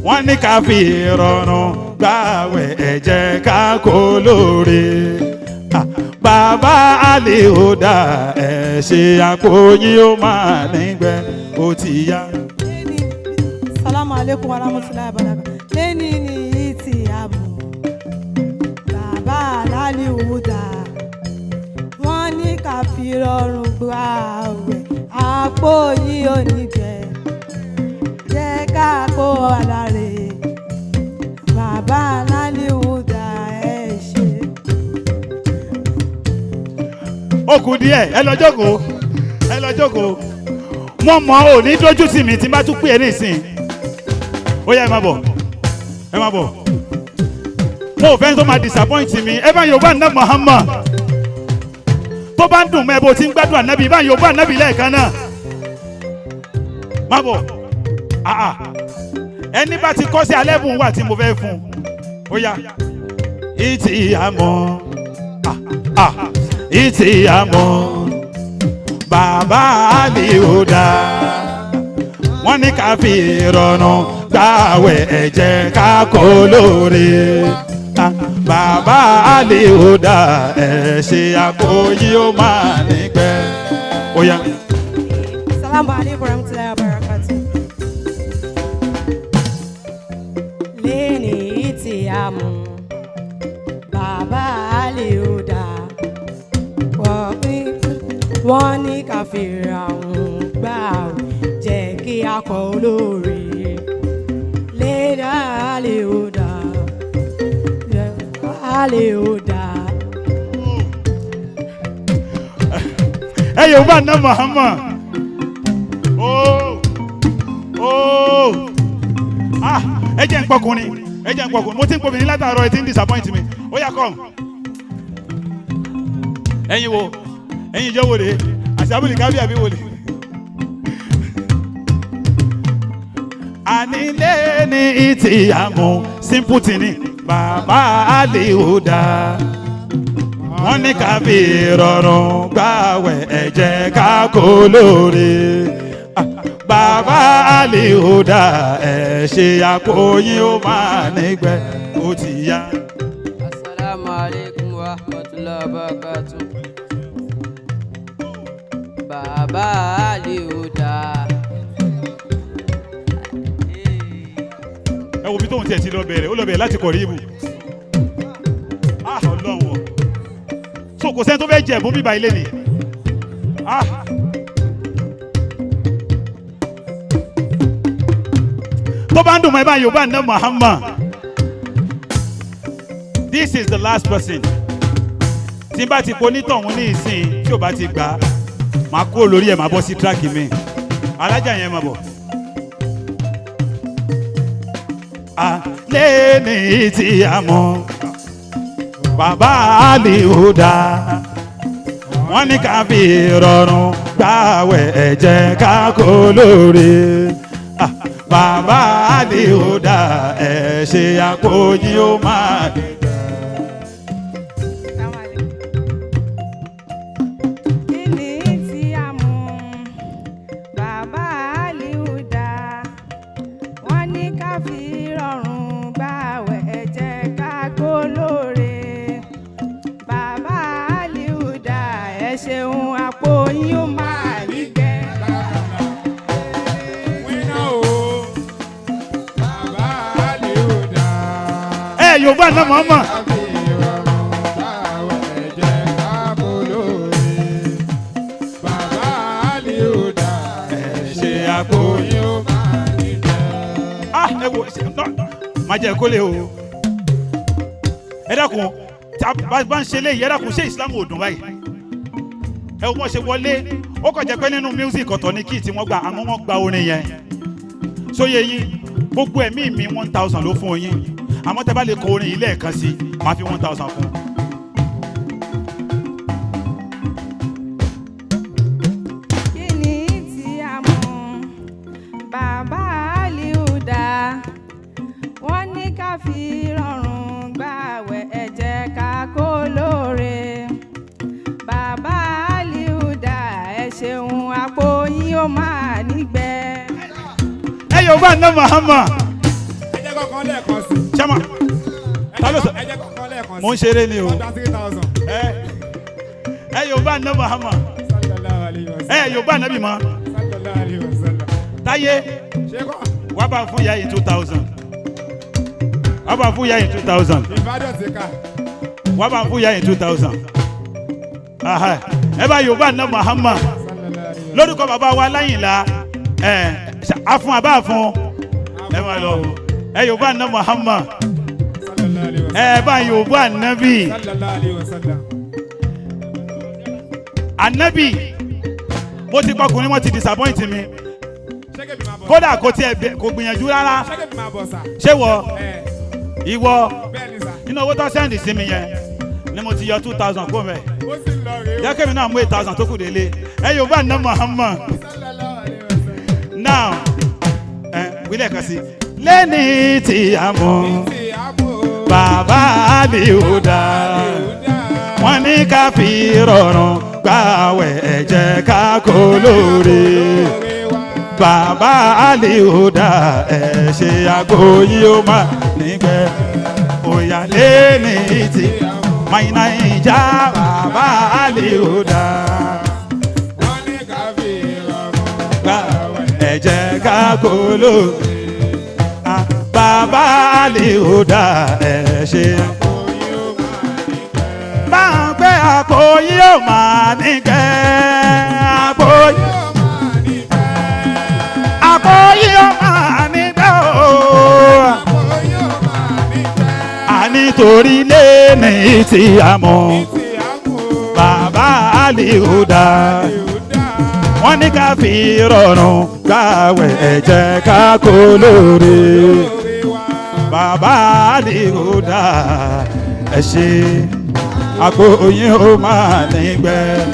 wọ́n ní ká fi rọrùn gbàwẹ̀, ẹ̀jẹ̀ ká kó lóore. Ah, bàbá Aliuda, ẹ̀ ṣe àpò yín ó máa nígbẹ́, ó ti yá. Salamu alaikum wa rahmatulahi wa barakatuh. Lẹ́ni ní ìtì àmù, bàbá Aliuda, wọ́n ní ká fi rọrùn gbà àwẹ̀, àpò yìí ò ní jẹ, jẹ́ ká kó aláre. Bàbá Aliuda, ẹ ṣe. Ó kù díẹ̀, ẹ lọ jókòó, ẹ lọ jókòó. Wọ́n mọ̀ ò ní dójú tì mí tí n bá tún pè é nísìn. Ó yá, ẹ má bọ̀, ẹ má bọ̀. Mo ò fẹ́ tó máa disappoint mi. Ẹ bá Yorùbá ná Muhammad tó bá ń dùn mọ́ ẹ bó ti ń gbádùn ànábì, bá Yorùbá ànábì lẹ́ẹ̀kan náà. Má bọ̀. Ah ah, ẹni bá ti kọ́ sí alẹ́ bùn wà tí mo fẹ́ fún un. Ó yá, ìtì àmọ́, ah ah, ìtì àmọ́, bàbá Aliuda, wọ́n ní ká fi ìrọ̀rùn gbàwẹ̀, ẹ̀jẹ̀ ká kó lóore. Ah, bàbá Aliuda, ẹ̀ ṣe àpò yìí ó máa nígbẹ́. Ó yá. Salamu alaikum wa rahmatulahi wa barakatuh. Lẹ́ni tí a mú bàbá Aliuda, wọ́n ní ká fi àwọn gbà jẹ́ kí a kọ olóore. Lẹ́ni Aliuda, Aliuda. Ẹ Yorùbá ná Muhammad. Ooo, ah, ẹ jẹ́ ń pọkùnrin, ẹ jẹ́ ń pọkùnrin. Mo ti ń pọkùnrin látàárọ̀, ẹ ti ń disappoint mi. Ó yá, come. Ẹ̀yin wo, ẹ̀yin ìjọ wo de àti abúlé kábí àbí wo de. Ànílé ní ìtì àmú simple tìní. Bàbá Aliuda, wọ́n ní ká fi rọrùn gbàwẹ̀, ẹ̀jẹ̀ ká kó lóore. Ah, bàbá Aliuda, ẹ̀ ṣe àpò yín ó máa nígbẹ́, ó ti yá. Asalaamu alaikum wa rahmatullahi wa barakatuh. Bàbá Aliuda. Ẹ wo bí tóun tiẹ̀ ti lọ bẹ̀rẹ̀, ó lọ bẹ̀rẹ̀ láti kọ̀rí ibù. Ah, Ọlọ́run o. So kò sẹ́ni tó fẹ́ jẹ ẹ̀bùn bíbá ilé ni. Ah. Tó bá ń dùn mọ́, ẹ bá Yorùbá ná Muhammad. This is the last person. Tí n bá ti po onítọ̀hún ní ìsìn, tí ò bá ti gbà á, màá kúrò lórí ẹ̀, màá bọ́ sí track mi. Alájà yẹn máa bọ̀. Alẹ́ ní tí a mọ̀, bàbá Aliuda, wọ́n ní ká fi rọrùn gbàwẹ̀, ẹ̀jẹ̀ ká kó lóore. Ah, bàbá Aliuda, ẹ̀ ṣe àpò yìí ó máa. Kí ni tí a mú bàbá Aliuda? Wọ́n ní ká fi rọrùn gbàwẹ̀, ẹ̀jẹ̀ ká kó lóore. Bàbá Aliuda, ẹ ṣeun, àpò yín ó máa nígbẹ́. Wíná o, bàbá Aliuda. Ẹ Yorùbá náà mọ̀ mọ̀. Ká fi ìrọ̀rùn gbàwẹ̀, ẹ̀jẹ̀ ká kó lóore. Bàbá Aliuda, Ẹ ṣe àpò yìí. yóò máa nígbẹ́. Ah, ẹ wo ṣe nọ má jẹ kó lè o. Ẹ dákun, tí a bá ń ṣe léyìí, ẹ dákun, ṣé Islam ò dùn báyìí? Ẹ wo bọ́n ṣe wọlé, ó kàn jẹ́ pé nínú music ọ̀tọ̀ ní kí tí wọ́n gbà, àmọ́ wọ́n gba orin yẹn sóye yín. Gbogbo ẹ̀mí mi, 1,000 ló fún yín, àmọ́ tẹ́ bá lè kọ orin yìí lẹ́ẹ̀kan sí, máa fi 1,000 fún un. Kí ni tí a mú bàbá Aliuda? Wọ́n ní ká fi rọrùn. yín ó máa nígbẹ́. Ẹ yóò bá ná Muhammad. Ẹ jẹ́ kọ́kọ́ lẹ́ẹ̀kan sí. Chama, ta ló sọ? Ẹ jẹ́ kọ́kọ́ lẹ́ẹ̀kan sí. Mo ń ṣeré ni o. Wọ́n gba 3,000. Ẹ yóò bá ná Muhammad. Sallallahu alayhi wa Ẹ sallam. yóò bá nábì mọ́. Sallallahu alayhi wa sallam. Táyé Ṣé kọ́? wàá bá fún ìyá yìí 2,000. Wàá bá fún ìyá yìí 2,000. Ìbádọ́ ti ká. Wàá bá fún ìyá yìí 2,000. Ẹ bá yóò bá ná Muhammad. Sallallahu alayhi wa Lórúkọ bàbá wa Láyìnlá ẹ afun àbá afun ẹ máa lọ. Ẹ yóò bá ná Muhammad. Sallallahu alayhi wa sallam. Ẹ bá yóò bá nábì. Sallallahu alayhi wa sallam. Ànábì mo ti pọkùnrin wọn ti disappoint mi. Ṣé kébì máa bọ̀? Kódà kò tiẹ̀ kò gbìyànjú rárá. Ṣé kébì máa bọ̀ sà? Ṣé wọ Ẹ ìwọ bẹ́ẹ̀ ni sà. nínú owó tó sẹ́ndì sí mi yẹn ni mo ti yọ 2,000 kó mẹ́. Ó sì ń lọ rèé o. Jẹ́ kémi náà mú 8,000 tó kù délé. Ẹ yóò bá ná Muhammad. Sallallahu alayhi wa sallam. Now ẹ wílẹ̀ kan sí. Lẹ́ni tí a mọ̀ Ti àmú o. bàbá Aliuda wọ́n ní ká fi rọrùn gbàwẹ̀ ẹ jẹ́ ká kó lóore. Bàbá Aliuda ẹ ṣe àgbo yìí ó máa nígbẹ́. Òyà lẹ́ni tí Mainaija bàbá Aliuda Wọ́n ní ká fi ìrọ̀rùn gbà ẹ jẹ́ ká kó lóore. Ah, Bàbá Aliuda ẹ ṣe máa ń pẹ́ àpò yìí ó máa nígbẹ́. Àpò yìí àpò yìí ó máa nígbẹ́ o. Àní torí lẹ́ni tí a mọ̀ bàbá Aliuda wọ́n ní ká fi rọrùn gbàwẹ̀ ẹ jẹ́ ká kó lóore. Bàbá Aliuda ẹ ṣe àpò yín ó máa nígbẹ́.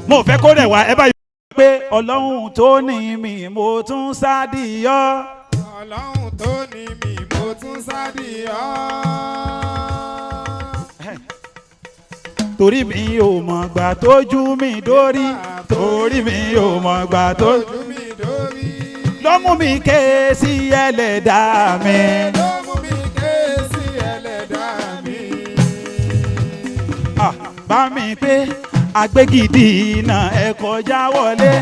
Mo fẹ́ kó rẹ̀ wá ẹ bá yọ pé Ọlọ́run tó ní mi mo tún sádìyọ́. Ọlọ́run tó ní mi mo tún sádìyọ́. Torí mi ò mọ̀ gbà tójú mi dórí, torí mi ò mọ̀ gbà tó Ojú mi dórí. ló mú mi ké sí ẹlẹ́dàá mi. Ló mú mi ké sí ẹlẹ́dàá mi. Ah, bá mi pé agbégidì iná ẹ kọjá wọlé.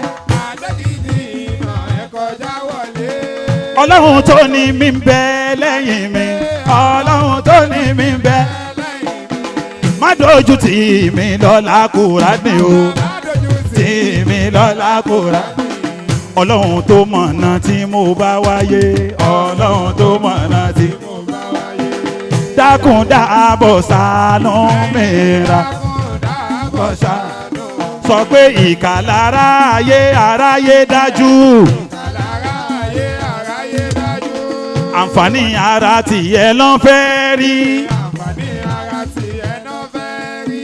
Àgbẹ̀gìdì iná ẹ kọjá wọlé. Ọlọ́run tó ní mi ń bẹ lẹ́yìn mi, Ọlọ́run tó ní mi ń bẹ. Lẹ́yìn mi. Má dojú tì mí lọ́la kúra ní o, Ládójú tì mí lọ́la kúra. Ọlọ́run tó mọ̀nà tí mo bá wáyé, Ọlọ́run tó mọ̀nà tí mo bá wáyé. dákun dáàbò ṣàánú mi ra. Dákun dábọ̀ ṣàánú. Sọ pé ìkà lára ayé aráyé dájú. Lára ayé aráyé dájú. Àǹfààní ara tìyẹ ló ń fẹ́ rí. Àǹfààní ara tí ẹná fẹ́ rí.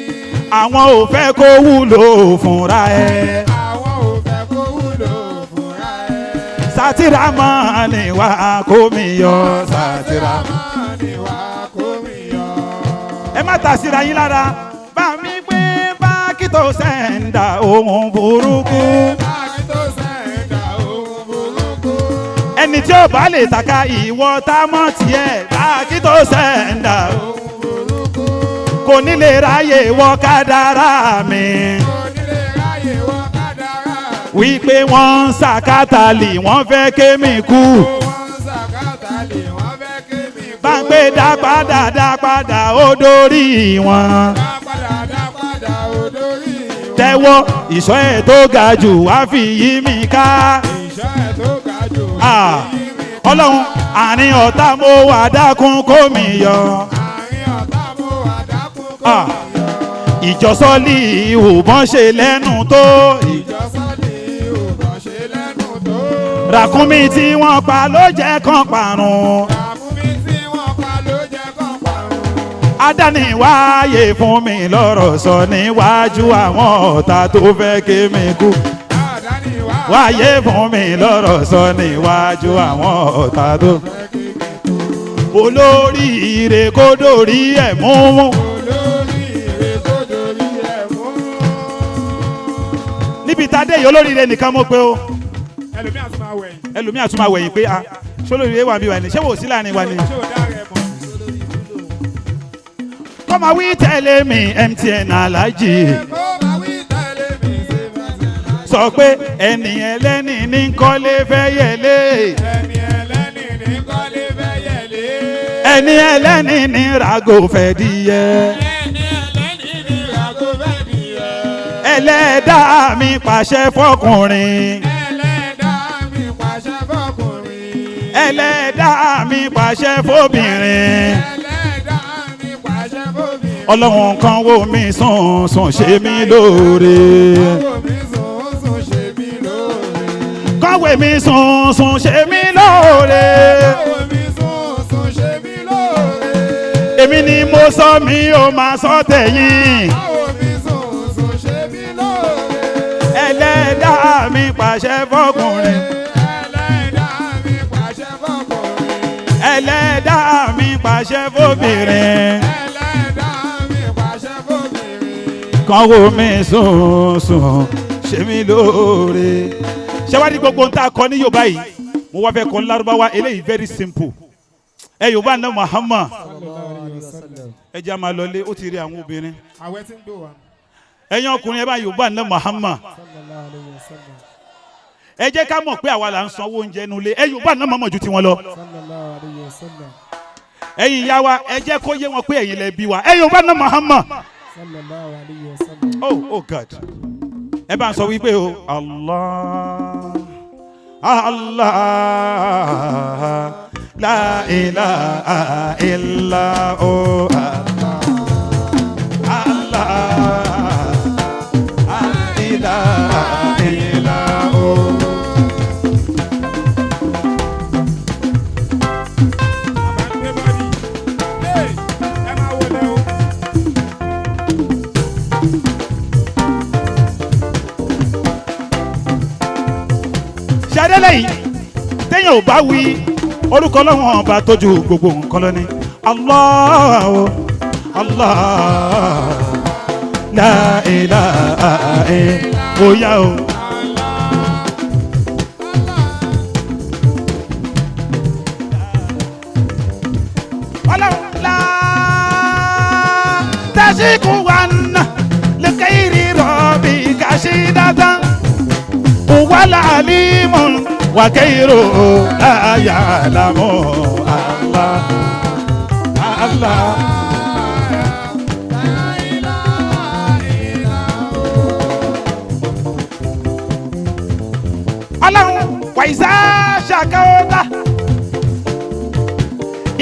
Àwọn ò fẹ́ kó wúlò fúnra ẹ̀. Àwọn ò fẹ́ kó wúlò fúnra ẹ̀. Sátìrà mọ́ ni wà á kó mi yọ. Sátìrà. Máa ní wá kó mi yọ. Ẹ má ta síra yín lára. Bá mi gbé bákító sẹ́ńdà ohun burúkú. Báàgì tó sẹ̀ńdà ohun burúkú. Ẹni tí ó bá lè tàka ìwọ tá mọ́ tiẹ̀ bákító sẹ́ńdà. Ohun burúkú. Kò ní lè ráyè wọ kádàrá mi. Onílé ráyè wọ kádàrá. Wípé wọ́n ń sàkátàlì wọ́n fẹ́ kémi kú. Wọ́n ń sàkátà lè wọ́n fẹ́ kémi kú. Bá ń pé dá padà dá padà ó dórí wọn. Dá padà dá padà ó dórí wọn. Tẹ́wọ́ ìṣọ́ ẹ̀ tó ga jù wá fi yí mi ká. Ìṣọ́ ẹ̀ tó ga jù Ah, yí mi ká. Ọlọ́run àárín ọ̀tá mo wà dákun kó mi yọ. Àárín ọ̀tá mo wà dákun kó Ah. mi yọ. Ìjọsọ́lì ìhùbọ́n ṣe lẹ́nu tó. Ìjọsọ́lì ò bọ̀ ṣe lẹ́nu tó. Ràkúnmí tí wọ́n pa ló jẹ́ kán parun. Ràkúnmí tí wọ́n pa ló jẹ́ kán parun. Adániwáyé fún mi lọ́rọ̀ sọ níwájú àwọn ọ̀tá tó fẹ́ ké mi kú. Àdáni wá Wáyé fún mi lọ́rọ̀ sọ níwájú àwọn ọ̀tá tó. fẹ́ kí mi kú. Olórí ire kó dórí ẹ̀ mú. Olórí ire kó dorí ẹ̀ mú. Níbi tá a dé yìí, olóríire nìkan mọ̀ pé o. Ẹlòmíà tún máa wẹ̀yìn. Ẹlòmíà tún máa wẹ̀yìn pé a ṣolóríire wà bí wà ní, ṣé wò sí láàrin wa ni. Ṣé o dá rẹ mọ̀? Kọ́ máa wí tẹ̀lé mi, MTN Alhaji. Kó máa wí tẹ̀lé mi ṣe máa ṣe. Sọ pé ẹni ẹlẹ́ni ní kọ́lé fẹ́ yẹlé. Ẹni ẹlẹ́ni ní kọ́lé fẹ́ yẹ̀lé. Ẹni ẹlẹ́ni ní ràgò fẹ́ díyẹ. Ẹni ẹlẹ́ni ní ràgó fẹ́ dìyẹ. Ẹlẹ́dàá mi pàṣẹ fọkùnrin. Ẹlẹ́dàá mi pàṣẹ fọkùnrin. Ẹlẹ́dàá mi pàṣẹ fóbìnrin. Ẹlẹ́dàá mi pàṣẹ fóbìnrin. Ọlọ́run kan wo mi sùn sùn ṣe mí lóore. Owó mi sùn sùn ṣe mí lóore. Kọ́wé mi sùn sùn ṣe mí lóore. Owó mi sùn sùn ṣe mí lóore. Èmi ni mo sọ, mi ò máa sọ tẹ̀yìn. Owó mi sùn sùn ṣe mí lóore. Ẹlẹ́dàá mi pàṣẹ fọkùnrin. Ẹlẹ́dàá mi pàṣẹ fọkùnrin. Ẹlẹ́dàá mi pàṣẹ fóbìnrin. Ẹlẹ́dàá mi pàṣẹ fóbìnrin. Kan wo mi sùn sùn ṣe mí lóore. Ṣé wàá ní gbogbo ohun tá a kọ ní Yorùbá yìí, mo wá fẹ́ kọ ní Lárúbáwá eléyìí, very simple. Ẹ Yorùbá náà Muhammad, ẹ jẹ́ a máa lọlé, ó ti rí àwọn obìnrin. Àwẹ̀ tí ń gbò wá. Ẹ̀yin ọkùnrin, ẹ bá Yorùbá náà Muhammad. Sallallahu alayhi wa sallam. Ẹ jẹ́ ká mọ̀ pé àwa là ń sanwó oúnjẹ nulẹ̀. Ẹ Yorùbá náà mọ̀mọ́ ju tiwọn lọ. Sallallahu alayhi wa sallam. Ẹ̀yin ìyá wa, ẹ jẹ́ kó yé wọn pé ẹ̀yin lẹ bí wa. Ẹ Yorùbá náà Muhammad. Sallallahu alayhi wa sallam. Oh, oh God, ẹ bá ń sọ wípé o Allah, Allah, la ilaha illa o Allah, la ilaha illa o. Bàbá ń gbé bọ́ọ̀lì. Hey, ẹ máa wọlé o. Ṣadélẹ̀ yìí, téèyàn ò bá wí orúkọ Ọlọ́run ọba tójú gbogbo nǹkan lọ ní. Allah, Allah, la ilaha illa oya o. Ọlọ́run la tẹ̀síkù wà nà lẹ́kẹ̀rì rọ̀bì kàṣí dáadáa wala alimun wa kairu la ya'lamu Allah, Allah. La ilaha illa Ọlọ́run wàyíṣà ṣàkóńtà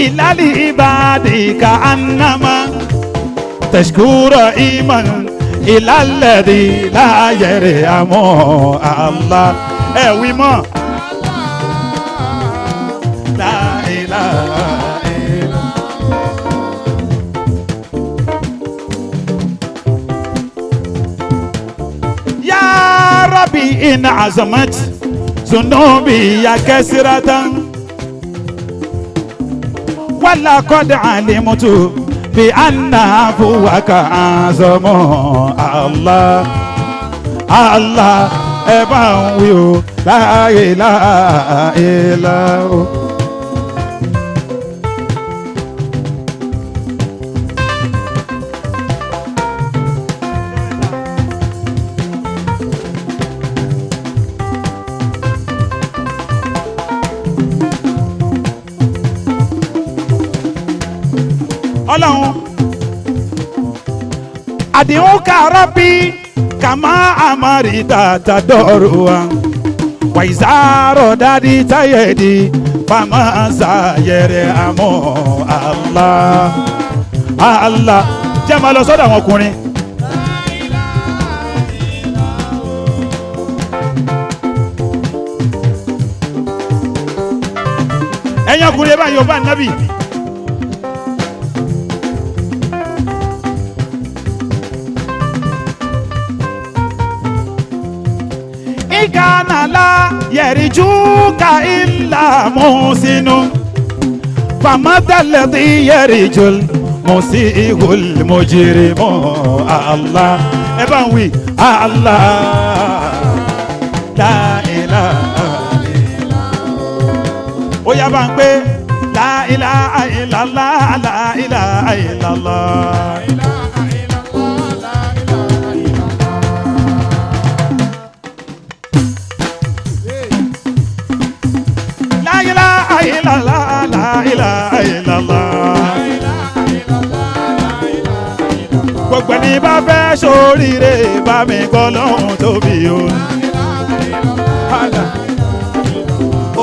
ìlàlí ìbàdí ka annama tashkura iman ìlàlẹ́dì láyẹ̀rẹ̀ àmọ́ Allah ẹ̀ wí mọ́. La ilaha illa. Ya Rabbi in azamat zunubi ya kasiratan wala qad alimtu bi anna afuwaka azamu Allah, Allah, ẹ bá ń wí o la ilaha illa o. Ọlọ́run àdéhùn kàrọ́ bí kàmá àmọ́rí tàtà dọ́rù wa wàyísàárọ̀ dádì táyẹ̀dì fàmà sàyẹ̀rẹ̀ àmọ́ Allah, Allah, jẹ́ máa lọ sọ́dọ̀ àwọn ọkùnrin. Ẹ̀yin ọkùnrin, ẹ bá Yorùbá nábì. Ikanala yẹrijuka illa musinu famadaladi yẹrijul musihul mujirimu Allah, ẹ bá ń wí Allah. yá bá ń pé la ilaha illallah, la ilaha illallah. La ilaha illallah, la ilaha illallah. Gbogbo ẹni bá fẹ́ ṣoríire bá mi gbọ́ lọ́hùn tóbi o.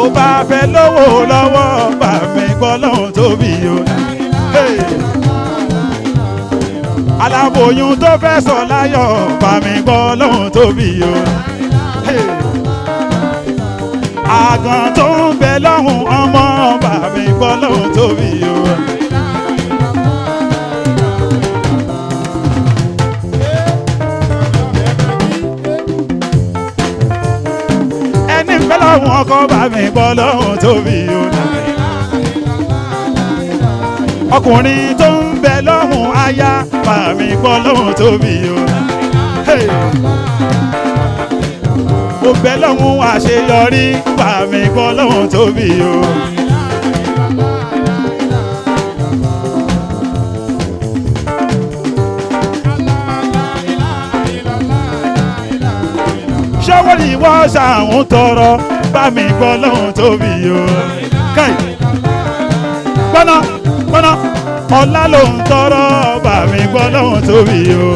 Ó bá fẹ́ lówó lọ́wọ́ bá mi gbọ́ lọ́hùn tóbi o. Hey. Aláboyún tó fẹ́ sọ láyọ̀ bá mi gbọ́ lọ́hùn tóbi o. Hey. Àgàn tó ń bẹ lọ́hùn ọmọ bá mi gbọ́ lọ́hùn tóbi o. Ẹni ń bẹ lọ́hùn ọkọ bá mi gbọ́ lọ́hùn tóbi o. Ọkùnrin tó ń bẹ lọ́hùn aya bá mi gbọ́ lọ́hùn tóbi o. Hey. Mo bẹ lọ́hùn àṣeyọrí bá mi gbọ́ lọ́hùn tóbi o. Ṣọ́wọ́ ni wọ́n ṣàwọn tọrọ bá mi gbọ́ lọ́hùn tóbi o. Káì gbọ́nà gbọ́nà ọlá ló ń tọrọ bá mi gbọ́ lọ́hùn tóbi o.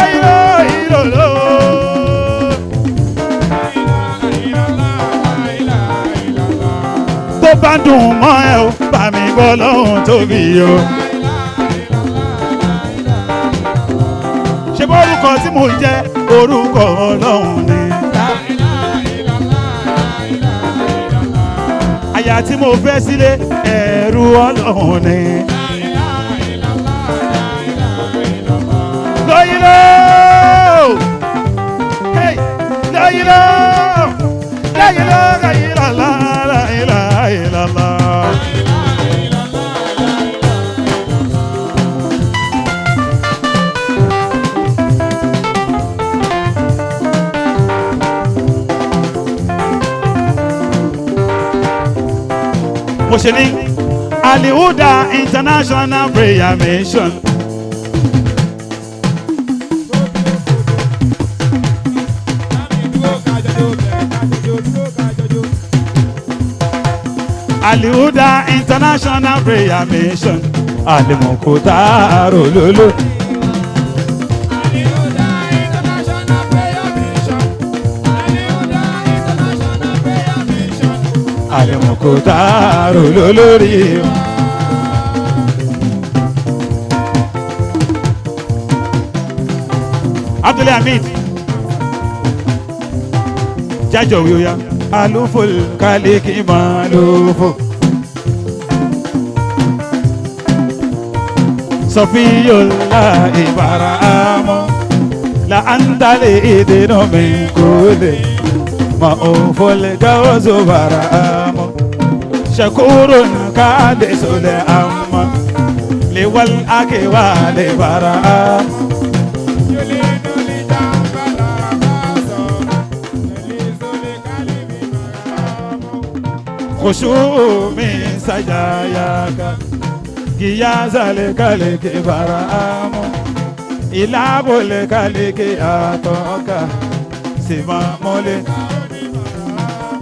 Ìró ìròló. Tó bá dùn mọ́ ẹ o, bá mi gbọ́ lọ́hùn tóbi o. Ṣé bórúkọ tí mò ń jẹ́ orúkọ Ọlọ́run ni? Aya tí mo fẹ́ sílé ẹ̀rù Ọlọ́run ni. Lóyìnló! Hey! Lóyìnló! Lóyìnló! Lóyìnlá! Lóyìnlá! Lóyìnlá! Mo ṣe ní Alihuda International Prayer Mission. Alihuda International Prayer Mission. Alimokota Rololo. Alimokota Rololori. Abdulhamid. Jájọ wíwá. Alufol kálíkì máa lófo. Sọfíyọlá ìbáraámọ́ la antale ìdènà mi kúlẹ̀ ma ò fọlẹ̀ gáwọ́sọ bàràámọ́ ṣàkóró káàdé sọlẹ̀ àmọ́ lewal akéwà lè bàràámọ́. خشوع من سجاياك قياس لك برام إلى بولك لك أتوك سما مولي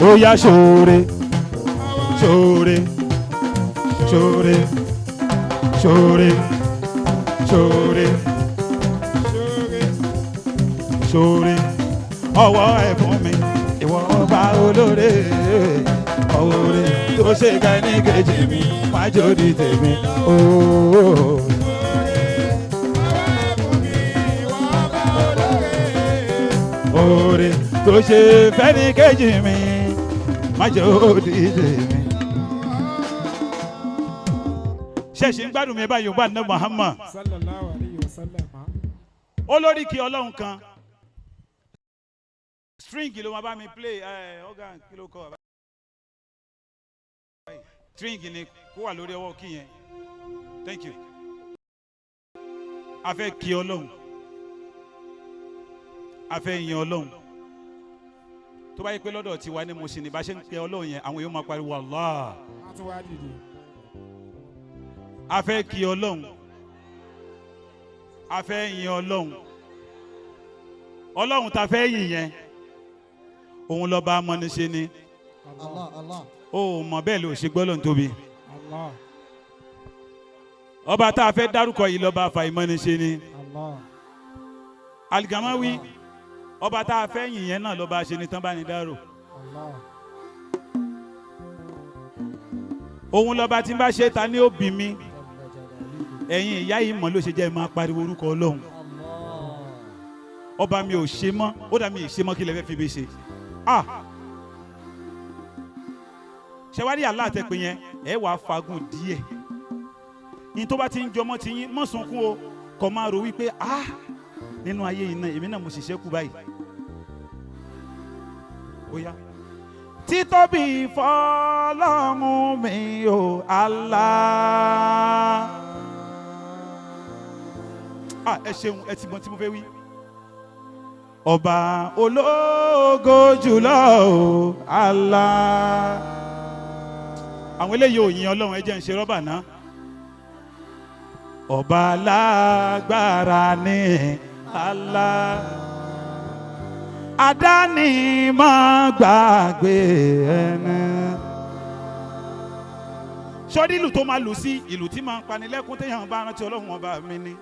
ويا شوري شوري شوري شوري ṣoore ṣoore ọwọ́ ẹ̀ fún mi ìwọ ọba olóore ọwọ́re tó ṣe ká ní kejì mi má jòdì tèmi ooo. Oore tó ṣe fẹ́ ní kejì mi má jòdì tèmi. Ṣẹ̀ṣẹ̀ ń gbádùn mi báyìí wà ní Muhammad Sallallahu alayhi wa sallam. olórí kí ọlọ́run kan string ló máa bá mi play ẹ organ kí ló kọ string ni kó wà lórí ọwọ́ kí yẹn, thank you. A fẹ́ kí ọlọ́run, a fẹ́ yin ọlọ́run. Tó bá yẹ pé lọ́dọ̀ tiwa ni mo ṣe ní bá ṣe ń pe Ọlọ́run yẹn, àwọn yóò máa pariwo Allah. A tún wá dìde. A fẹ́ kí Ọlọ́run, a fẹ́ yin Ọlọ́run. Ọlọ́run ta fẹ́ yìn yẹn, òun lọ́ba amọ́niṣe ni. Allah Allah. Ó mọ̀ bẹ́ẹ̀ ló ṣe gbọ́ lóun tóbi. Allah. Ọba tá a fẹ́ dárúkọ yìí lọ́ba àfàìmọ́niṣe ni. Allah. Aligamawi, ọba tá a fẹ́ yìn yẹn náà lọ́ba ṣe ni tán bá ní dárò. Allah. Òun lọ́ba tí ń bá ṣe ta ní òbí mi. Ẹ̀yin ìyá yìí mọ̀ ló ṣe jẹ́ máa pariwo orúkọ Ọlọ́run. Ọba mi ò ṣe mọ́, ó dà mí ṣe mọ́, kí lè fẹ́ fi mi ṣe. Ah, ṣe wá rí aláàtẹ̀pẹ̀ yẹn, ẹ wàá fagùn díẹ̀. Ní tó bá ti ń jọmọ́ ti yín, mọ́ sunkún o, kọ́ máa rò wípé ah, nínú ayé yìí náà èmi náà mo ṣiṣẹ́ kú báyìí. Ó yá. Títóbi fọlọ́run mi ò Allah. Ah, ẹ ṣeun, ẹ ti mọ tí mo fẹ́ wí. Ọba ológo jùlọ o Allah. Àwọn eléyìí ò yin Ọlọ́run, ẹ jẹ́ ń ṣe rọ́bà náà. Ọba lágbára ní Allah. Àdáni má gbàgbé ẹni. Sọ́dí ìlú tó máa lù sí ìlú tí máa ń panilẹ́kún téèyàn bá rántí Ọlọ́run ọba mi ni.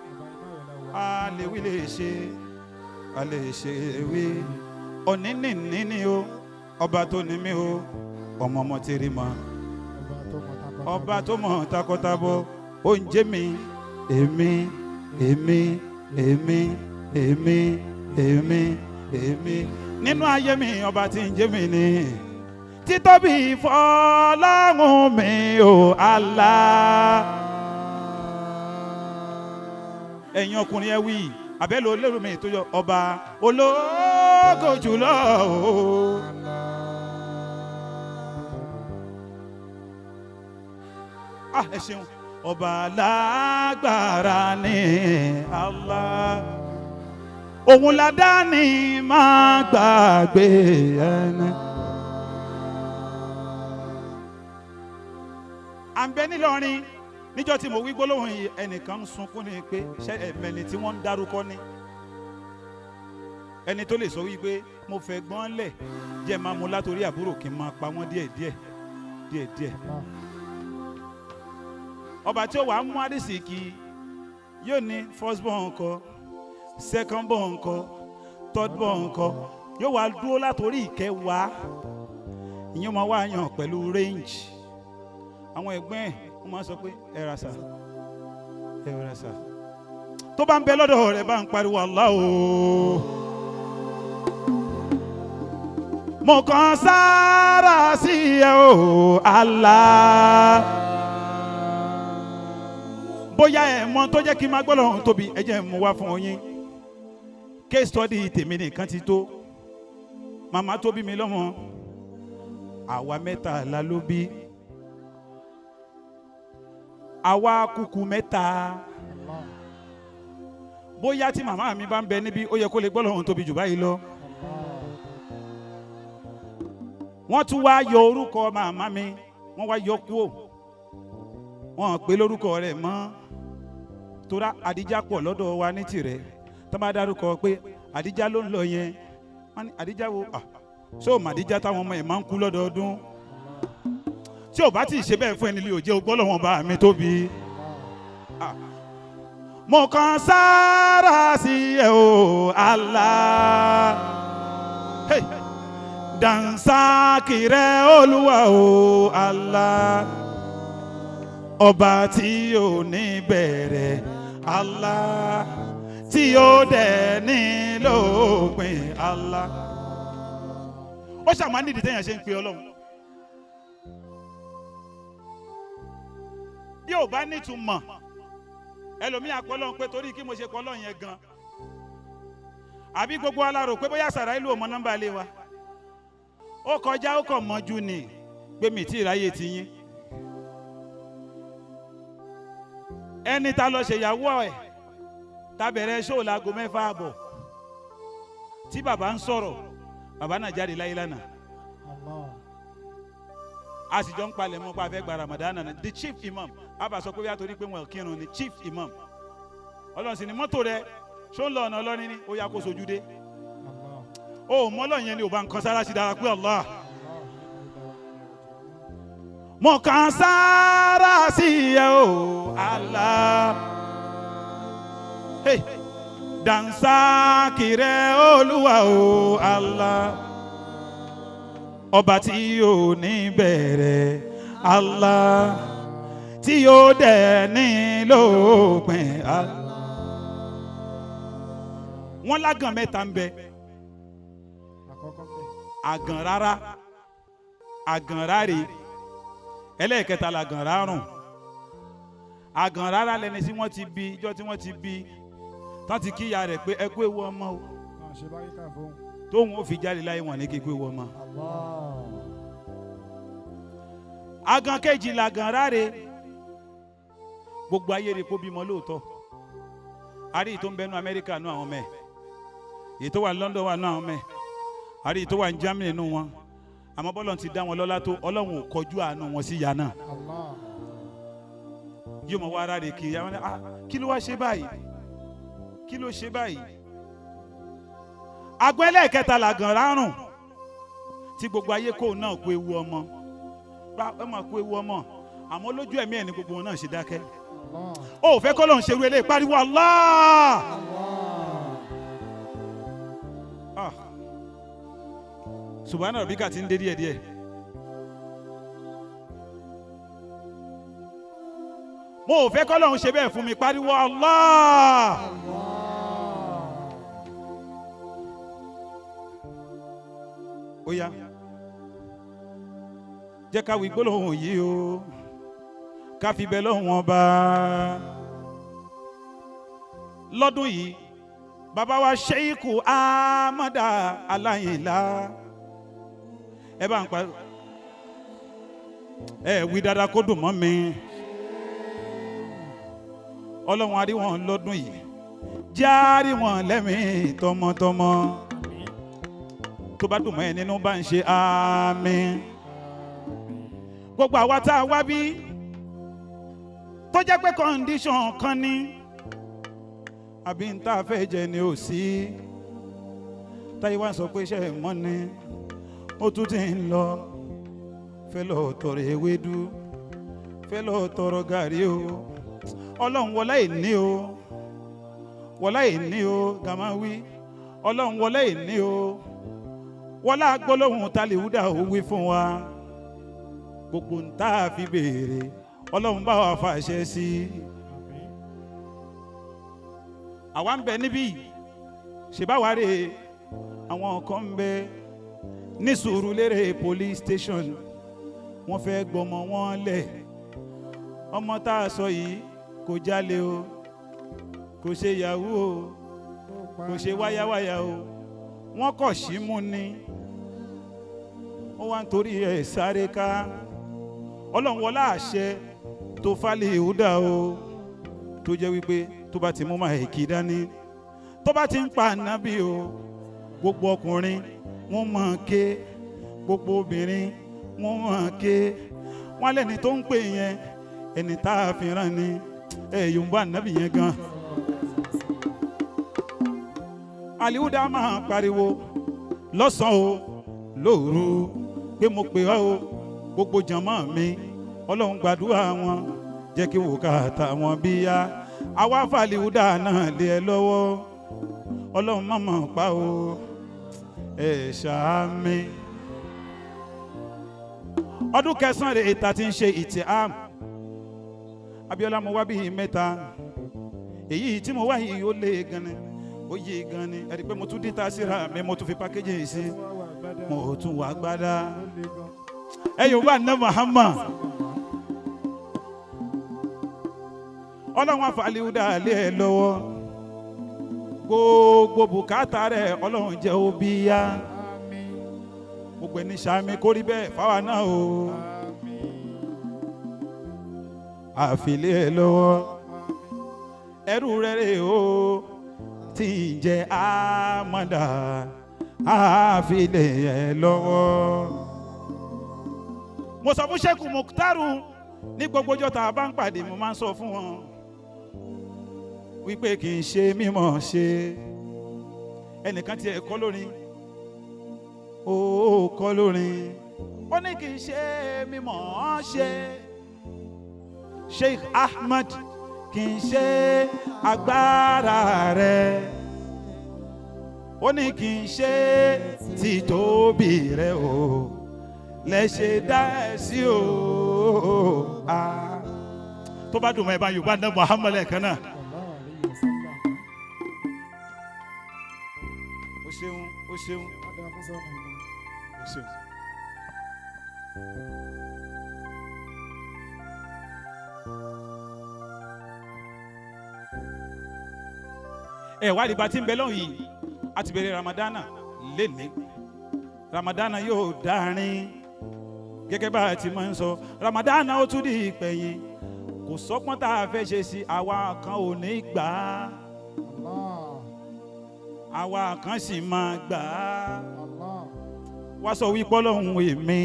A lè wí lè ṣe, a lè ṣe wí. Òní nìní ni o, ọba tó ní mí o, ọmọ ọmọ ti rí mọ́. Ọba tó mọ̀ takọtabo, ó ń jẹ́ mi, èmi, èmi, èmi, èmi, èmi, èmi. Nínú ayé mi, ọba tí ń jẹ́ mi ni. Títóbi fọlọ́run mi o Allah. Ẹ̀yin ọkùnrin ẹ wí, àbẹ́lẹ̀ olóró mi tó yọ ọba ológo jùlọ o. Ah, ẹ ṣeun. Ọba lágbára ní Allah. Òun ládàáni máa gbàgbé ẹni. À ń bẹ nílọrin níjọ́ tí mo wí gbólóhùn yìí, ẹnìkan ń sunkún ní pé ṣé ẹ̀mẹ́ni tí wọ́n ń dárúkọ ní. Ẹni tó lè sọ wípé mo fẹ́ gbọ́n lẹ̀ jẹ́ máa mú látòrí àbúrò kí n máa pa wọ́n díẹ̀díẹ̀ díẹ̀díẹ̀. Ọba tí ó wàá mú àdìsíkì yóò ní first born ńkọ́, second born ńkọ́, third born ńkọ́, yóò wá dúró látòrí ìkẹwàá. Ìyẹn máa wá yàn pẹ̀lú range. Àwọn ẹ̀gbọ́n ẹ̀ wọ́n máa sọ pé ẹ ra sà, ẹ ra sà. Tó bá ń bẹ lọ́dọ̀ rẹ̀ bá ń pariwo Allah o. Mo kàn sára sí ẹ o Allah. Bóyá ẹ mọ tó jẹ́ kí n máa gbọ́ lọ́hùn tóbi, ẹ jẹ́ n mú wá fún yín. Case study tèmi nìkan ti tó. Màmá tó bí mi lọ́mọ, àwa mẹ́tàlá ló bí. Àwa kúkú mẹ́ta. Bóyá tí màmá mi bá ń bẹ níbí, ó yẹ kó lè gbọ́ lọ́hùn tóbi jù báyìí lọ. Wọ́n tún wá yọ orúkọ màmá mi, wọ́n wá yọ kúò. Wọ́n pè lórúkọ rẹ̀ mọ́. Tora Àdíjà pọ̀ lọ́dọ̀ wa ní tirẹ̀. Tọ́ bá dárúkọ pé Àdíjà ló ń lọ yẹn. Wọ́n ní Àdíjà wo? Ah, ṣé o mọ̀ Àdíjà táwọn ọmọ ẹ̀ máa ń kú lọ́dọọdún? Tí o bá ti ṣe bẹ́ẹ̀ fún ẹni lè jẹ́ o gbọ́ lọ́wọ́n bá mi tóbi. Ah. Mo kàn sára sí ẹ o Allah. Hey. Dansaki rẹ Olúwa o Allah. Ọba tí ò ní bẹ̀rẹ̀ Allah, tí ó dẹ̀ ní lópin Allah. Ó ṣàmà nídìí téèyàn ṣe ń pe Ọlọ́run. Bí ò bá nítumọ̀, ẹlòmíì àpọ́lọ́run pé torí kí mo ṣe pọ́lọ́run yẹn gan. Àbí gbogbo alárò pé bóyá Sàráìlú ò mọ nọ́mbà ilé wa. Ó kọjá ó kàn mọ́jú ni pé mi tí ìráyè ti yín. Ẹni tá lọ ṣèyàwó ẹ̀ tá bẹ̀rẹ̀ ṣóò láago 6:30 tí bàbá ń sọ̀rọ̀, Bàbá náà jáde láyé lánàá. A sì jọ ń palẹ̀ mọ́ pé a fẹ́ gba Ramadan náà. The chief imam, a bá sọ pé bí a torí pé wọn kírun ni chief imam. Ọlọ́run sì ni mọ́tò rẹ ṣó ń lọ ọ̀nà ọlọ́rin ni ó yá kó sojú dé. O mọ́ ọlọ́run yẹn ni ò bá ń kan sára sí dára pé Allah. Mo kàn sára sí ẹ o Allah. Hey. Dansakire Olúwa o Allah. Ọba tí yóò ní bẹ̀rẹ̀ Allah, tí yóò dẹ̀ ní lópin Allah. Wọ́n lágàn mẹ́ta ń bẹ. Àgàn rárá, àgàn ráre, ẹlẹ́ẹ̀kẹta làgàn rárùn. Àgàn rárá lẹni tí wọ́n ti bí, ijọ́ tí wọ́n ti bí tán ti kíyà rẹ̀ pé ẹ kú ewu ọmọ o, tóun ó fi jáde láyé wọn ní kí kú ewu ọmọ. Àgàn kejì làgàn ráre, gbogbo ayé rẹ̀ kó bímọ lóòótọ́. Àrí tó ń bẹnu Amẹ́ríkà nú àwọn ọmọ ẹ̀, èyí tó wà London wà nú àwọn ọmọ ẹ̀, àrí tó wà ní Germany nú wọn. Àmọ́ bọ́lọ̀ ti dá wọn lọ́lá tó, Ọlọ́run ò kọjú àánú wọn sí ìyá náà. Yóò mọ̀ wá ara rẹ̀ kiri, àwọn ah, kí ló wá ṣe báyìí? Kí ló ṣe báyìí? Àgọ́ ẹlẹ́ẹ̀kẹta làgàn rárùn tí gbogbo ayé kò náà kó ewu ọmọ. Ẹ máa kó ewu ọmọ, àmọ́ lójú ẹ̀mí ẹ̀ ní gbogbo wọn náà ṣe dákẹ́. Ó fẹ́ kọ́ lọ́n ṣerú eléyìí, pariwo Allah. Ah. Subhana rabbika ti ń dé díẹ̀díẹ̀. Mo ò fẹ́ kọ́ lọ́n ṣe bẹ́ẹ̀ fún mi, pariwo Allah. Ó yá, jẹ́ ká wí gbólóhùn yìí o, ká fi bẹ lọ́hùn ọba. Lọ́dún yìí, bàbá wa Sheikh Ahmada Aláyìnlá, ẹ bá ń pa ẹ wí dáadáa kó dùn mọ́ mi. Ọlọ́run á rí wọn lọ́dún yìí, járí wọn lẹ́mìí tọmọtọmọ. Tó bá dùn mọ́ ẹ nínú bá ń ṣe àmín. Gbogbo àwa tá a wá bí tó jẹ́ pé kọ́ndíṣọ̀n kan ní àbí n tá a fẹ́ jẹ ni ò sí. Táyé wá sọ pé iṣẹ́ mọ́ ni ó tún ti ń lọ, fẹ́ lọ tọrọ ewédú, fẹ́ lọ tọrọ gàrí o. Ọlọ́run wọlá ìní o, wọlá ìní o, gàmá wí. Ọlọ́run wọlá ìní o, wọlá gbólóhùn taliwúdà ó wí fún wa. Gbogbo ń tá a fi béèrè, Ọlọ́run bá wa fàṣẹ sí i. Àwa ń bẹ níbí ṣèbáwárè, àwọn kan ń bẹ ní Sùúrùlérè police station, wọ́n fẹ́ gbọmọ wọn lẹ̀. Ọmọ tá a sọ yìí kò jalè o, kò ṣe yahoo o, kò ṣe wáyáwáyá o, wọ́n kọ̀ sí mú ni. Ó wá ń torí ẹ̀ sáré ká. Ọlọ́run wọlá àṣẹ tó falẹ̀ ìhúdà o, tó jẹ́ wípé tó bá ti mú máa kí dání, tó bá ti ń pa ànábì o, gbogbo ọkùnrin wọ́n máa ké, gbogbo obìnrin wọ́n máa ké. Wọ́n lẹ́ni tó ń pè yẹn ẹni tá a fi rán ni. Ẹ yóò ń bá ànábì yẹn gan. Àlìhúdà máa pariwo lọ́sàn-án o, lóru, pé mo pè ọ́ o, gbogbo jàmọ́ mi, Ọlọ́run gbàdúrà wọn, jẹ́ kí wòkàtà wọn bí yá. Àwa fàlìhúdà náà lé ẹ lọ́wọ́, Ọlọ́run má mọ̀ pa o, ẹ ṣàmì. Ọdún kẹsàn-án rẹ̀ ètà ti ń ṣe ìtì àm. Abíọ́lá mo wá bíi mẹ́ta, èyí tí mo wá yìí ó lé gan ni, ó yé gan ni. Ẹ rí i pé mo tún díta síra mi, mo tún fi pákéjì sí, mo tún wà gbádá. Ẹ yóò wá ná Muhammad. Ọlọ́run àfàlíwúdà lé ẹ lọ́wọ́, gbogbo bùkátà rẹ̀ Ọlọ́run jẹ́ ó bí yá. Gbogbo ẹni sàmì kórí bẹ́ẹ̀ fáwa náà o. Àfilé ẹ lọ́wọ́, ẹrú rẹ̀ rè o, tí ń jẹ́ Ahmada Àfilẹ̀ ẹ̀ lọ́wọ́. Mo sọ fún Sheikh Mukhtaru ní gbogbo ọjọ́ tá a bá ń pàdé, mo máa ń sọ fún wọn wípé kì í ṣe mímọ̀ ṣe. Ẹnìkan tiẹ̀ kọ́ lórin, ó kọ́ lórin, ó ní kì í ṣe mímọ̀ ṣe. Sheikh Ahmed, kì í ṣe agbára rẹ̀, ó ní kì í ṣe títóbi rẹ̀ o lẹ ṣe dá ẹ sí o. Tó bá dùn mọ́ ẹ bá Yorùbá náà Muhammad lẹ́ẹ̀kan náà. O ṣeun, o ṣeun, o ṣeun. Ẹ wá ìgbà tí ń bẹ lọ́hùn yìí, a ti bẹ̀rẹ̀ Ramadana lénìí. Ramadana yóò dárin gẹ́gẹ́ bá a ti máa ń sọ. Ramadana ó tún di ìpẹ̀yìn, kò sọ́pọ́n tá a fẹ́ ṣe sí. Àwa kan ò ní gbà á, àwa kan sì máa gbà á. Wá sọ wípé Ọlọ́run èmi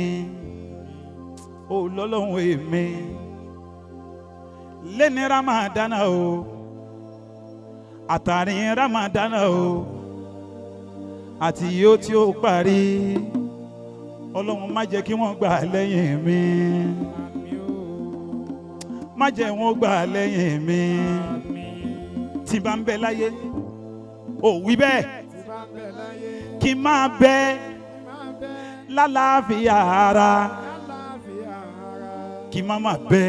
ò lọ́lọ́run èmi lẹ́ni Ramadana o, àtàrin Ramadana o, àti yóò tí ó parí. Ọlọ́run má jẹ́ kí wọ́n gbà lẹ́yìn mi, má jẹ́ wọ́n gbà lẹ́yìn mi. Tí bá ń bẹ láyé, ò wí bẹ́ẹ̀, kí n máa bẹ lálàáfíà ara, kí n má má bẹ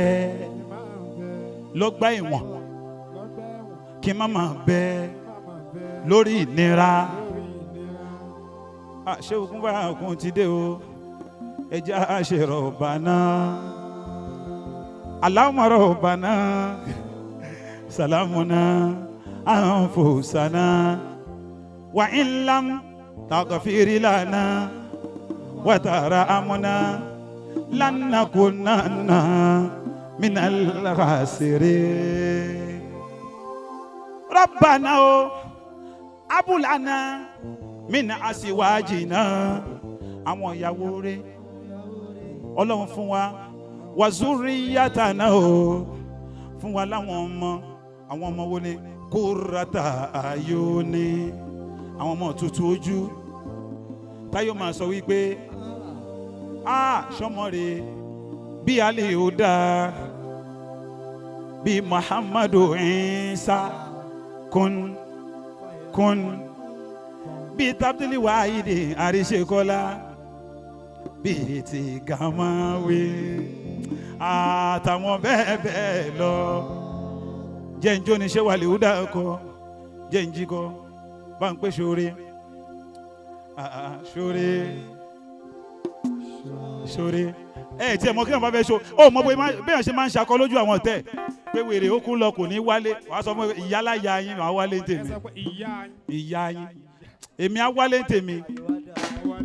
lọ́gbà ẹ̀wọ̀n, kí n má má bẹ lórí ìnira. Ṣé ogun bá ogun ti dé o? Ẹja ṣe rọ̀bà náà, Allahumma rabbana salamuna anfusana wa in lam taghfir lana wa tarhamna lanakunanna minal khasirin. Rabbana o abulana mina asiwajina. Àwọn ìyàwó rẹ̀ Ọlọ́run fún wa, wazuriyatana o, fún wa láwọn ọmọ. Àwọn ọmọ wo ni? Kúrata ayọ̀ ni, àwọn ọmọ tuntun ojú táyọ̀ máa sọ wípé a sọmọ rè bí alẹ́ ò dáa bí Muhammadu Isa kun kun bí tábìlì wáyé àríṣekọ́lá bíi ti gàmáwé àtàwọn bẹ́ẹ̀ bẹ́ẹ̀ lọ. Jẹ́njó ni ṣé wà lè húdà kọ, jẹ́njí kọ bá ń pè ṣoore ṣoore ṣoore. Ẹ tiẹ̀ mọ kí wọn bá fẹ́ ṣo ó mọ bóyá bẹ́ẹ̀ ṣe máa ń ṣakọ lójú àwọn ọ̀tẹ̀ pé wèrè ó kú lọ kò ní wálé. Wàá sọ fún ìyálàyà yín wàá wálé tèmi, ìyá yín èmi á wálé tèmi.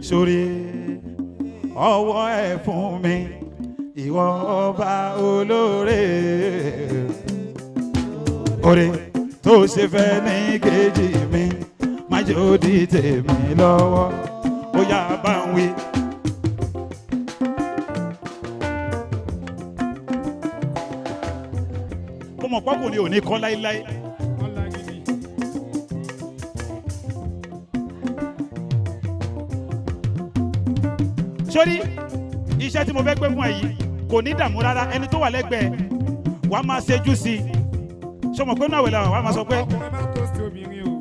Sórí ọwọ́ ẹ̀ fún mi, ìwọ ọba olóore, oore tó ṣe fẹ́ ní kejì mi, má jẹ́ ó di tèmi lọ́wọ́. Ó yá bá ń wí. Mo mọ̀ pọ́kùnrin ò ní kọ́ láéláé. Sórí iṣẹ́ tí mo fẹ́ gbé fún ẹ yìí kò ní dààmú rárá. Ẹni tó wà lẹ́gbẹ̀ẹ́ wàá máa ṣejú sí i. Ṣé o mọ̀ pé inú àwẹ̀ la wà? Wàá máa sọ pé Ọkùnrin máa tó sí obìnrin o,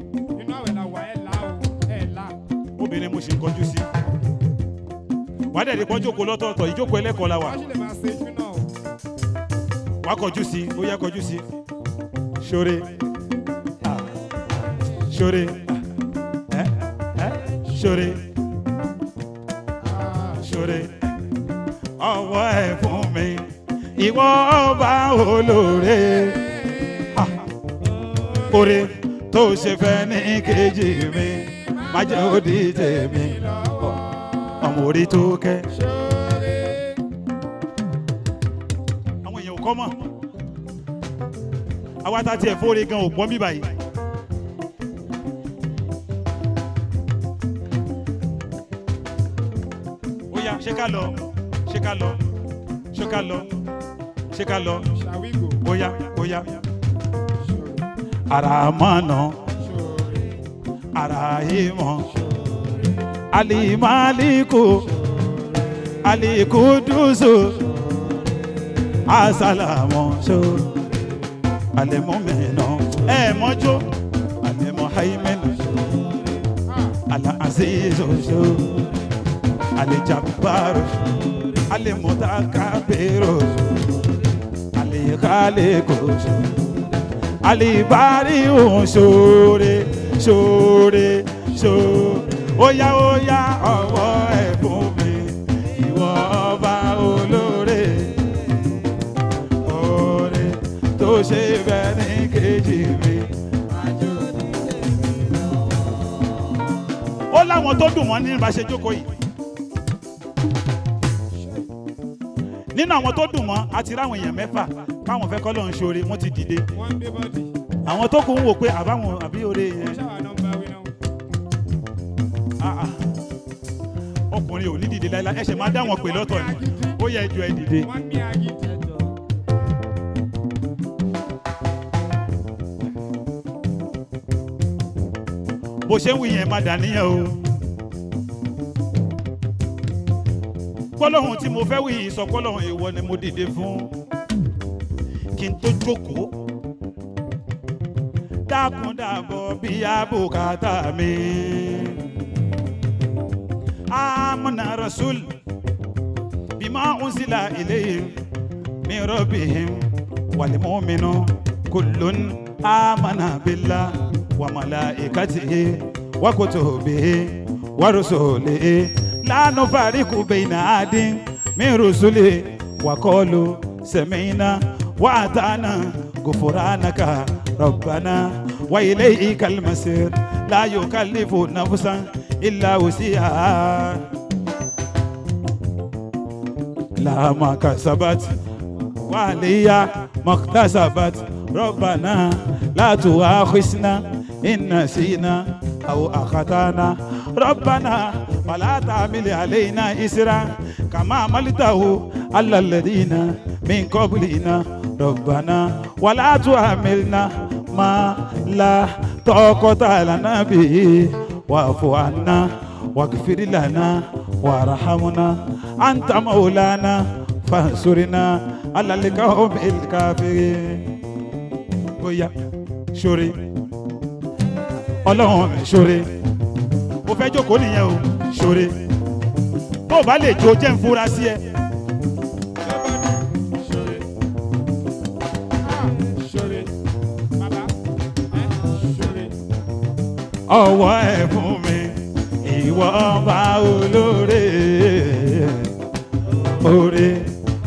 inú àwẹ̀ la wà, ẹ̀ là o, ẹ̀ là. Obìnrin mo ṣe ń kọjú sí, wàá dẹ̀ di pọ́n jókòó lọ́tọ̀ọ̀tọ̀, ìjókòó ẹlẹ́kọ̀ọ́ la wà. Wọ́n sì lè máa ṣejú náà o. Wàá kọjú sí, ó yá kọjú sí. Ṣoore ṣoore ẹ ẹ ṣoore ṣoore ọwọ́ ẹ fún mi, ìwọ ọba olóore, oore tó ṣe fẹ́ ní kejì mi, má jẹ́ ó di tèmi. Ọmọ orí tó kẹ́. Àwọn èèyàn ò kọ́ mọ̀, àwa tá tiẹ̀ fóore gan ò pọ́n bí báyìí. Ó yá, ṣé ká lọ, ṣé ká lọ, ṣé ká lọ, ṣé ká lọ? Shall we go? Ó yá, ó yá. Aramana, Arahimo, Alimaliku, Alikudusu, Asalamu, so Alimuminu, ẹ mọ́jọ́, Alimuhaiminu, Alazizu, so Alijabaru, Alimutakabiru, Alikaliku, so Alibari òun ṣoore ṣoore ṣo. Óyá óyá, ọwọ́ ẹ̀ fún mi, ìwọ ọba olóore, oore tó ṣe bẹ́ẹ̀ ní kejì mi. Ó láwọn tó dùn wọ́n ní bá ṣe jókòó yìí. Nínú àwọn tó dùn wọ́n, a ti ráwọn èèyàn mẹ́fà káwọn fẹ́ kọ́ lọ́n ṣoore, wọ́n ti dìde. Wọ́n ń gbé body. Àwọn tó kù ń wò pé àbáwọn àbí oore Wọ́n yẹn. ṣàwà náà ń bá wí náà. Ah, ah. Ọkùnrin ò ní dìde láíláí, ẹsẹ̀ máa dá wọn pè lọ́tọ̀ ni. Ó yẹ ẹjọ́ ẹ dìde. Wọ́n ní agídí. Bó ṣe ń wí yẹn, má dàníyàn o. Gbólóhùn tí mo fẹ́ wí yìí, sọ gbólóhùn, ìwọ ni mo dìde fún kí n tó jókòó. Dákun dàbọ̀ bí abùkátà mi. Amuna rasul bima unzila ilayhim min rabbihim wal mu'minu kullun amana billah wa malaikatihi wa kutubihi wa rusulihi la nufariqu bayna ahadin min rusulihi wa qalu sami'na wa ata'na ghufranaka rabbana wa ilaykal masir la yukallifu nafsan illa wusiha لها ما كسبت وعليا ما اكتسبت ربنا لا تؤاخذنا إن نسينا أو أخطأنا ربنا ولا تحمل علينا إسرا كما حملته على الذين من قبلنا ربنا ولا تحملنا ما لا طاقة لنا به واعف عنا واغفر لنا وارحمنا أنت مولانا فانصرنا على القوم الكافرين. Bóyá ṣoore, Ọlọ́run mi, ṣoore. Mo fẹ́ jókòó nìyẹn o. Ṣoore, tó o bá lè jó, jẹ́ ń fura sí ẹ. Ṣoore. Ah, ṣoore. Bàbá, ẹ ṣoore. Ọwọ́ ẹ̀ fún mi, ìwọ ọba olóore, oore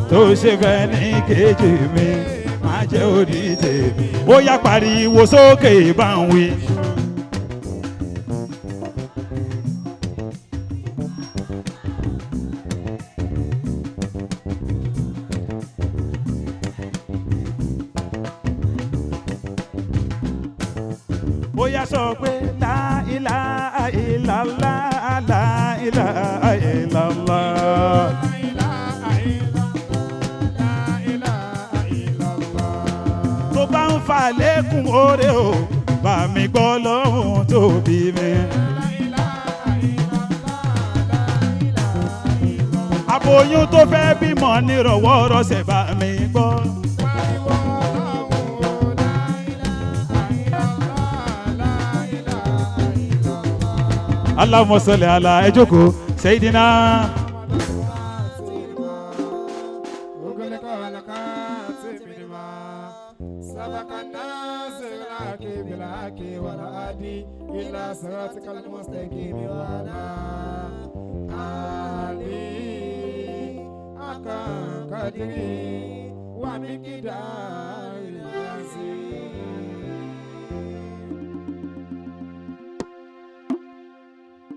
tó ṣe fẹ́ ní kejì mi, má jẹ́ orí tèmi. Ó yá, pariwo sókè, bá ń wí. Ó yá, sọ pé la ilaha illallah, la ilaha illallah. La ilaha illallah, la ilaha illallah. Tó bá ń fa lẹ́kùn oore o, bá mi gbọ́ lọ́hùn tóbi mi. La ilaha illallah, la ilaha illallah. Aboyún tó fẹ́ bímọ nírọ̀wọ́ rọsẹ̀, bá mi gbọ́. Pariwo Ọlọ́run o, la ilaha illallah, la ilaha illallah. Allahumma salli ala, ẹ jókòó, Sayyidina. أغلق والخاتم لما سبق الناصر الحق بالحق والهادي إلى صراطك المستقيم وعلى آله حق قدره ومقداره.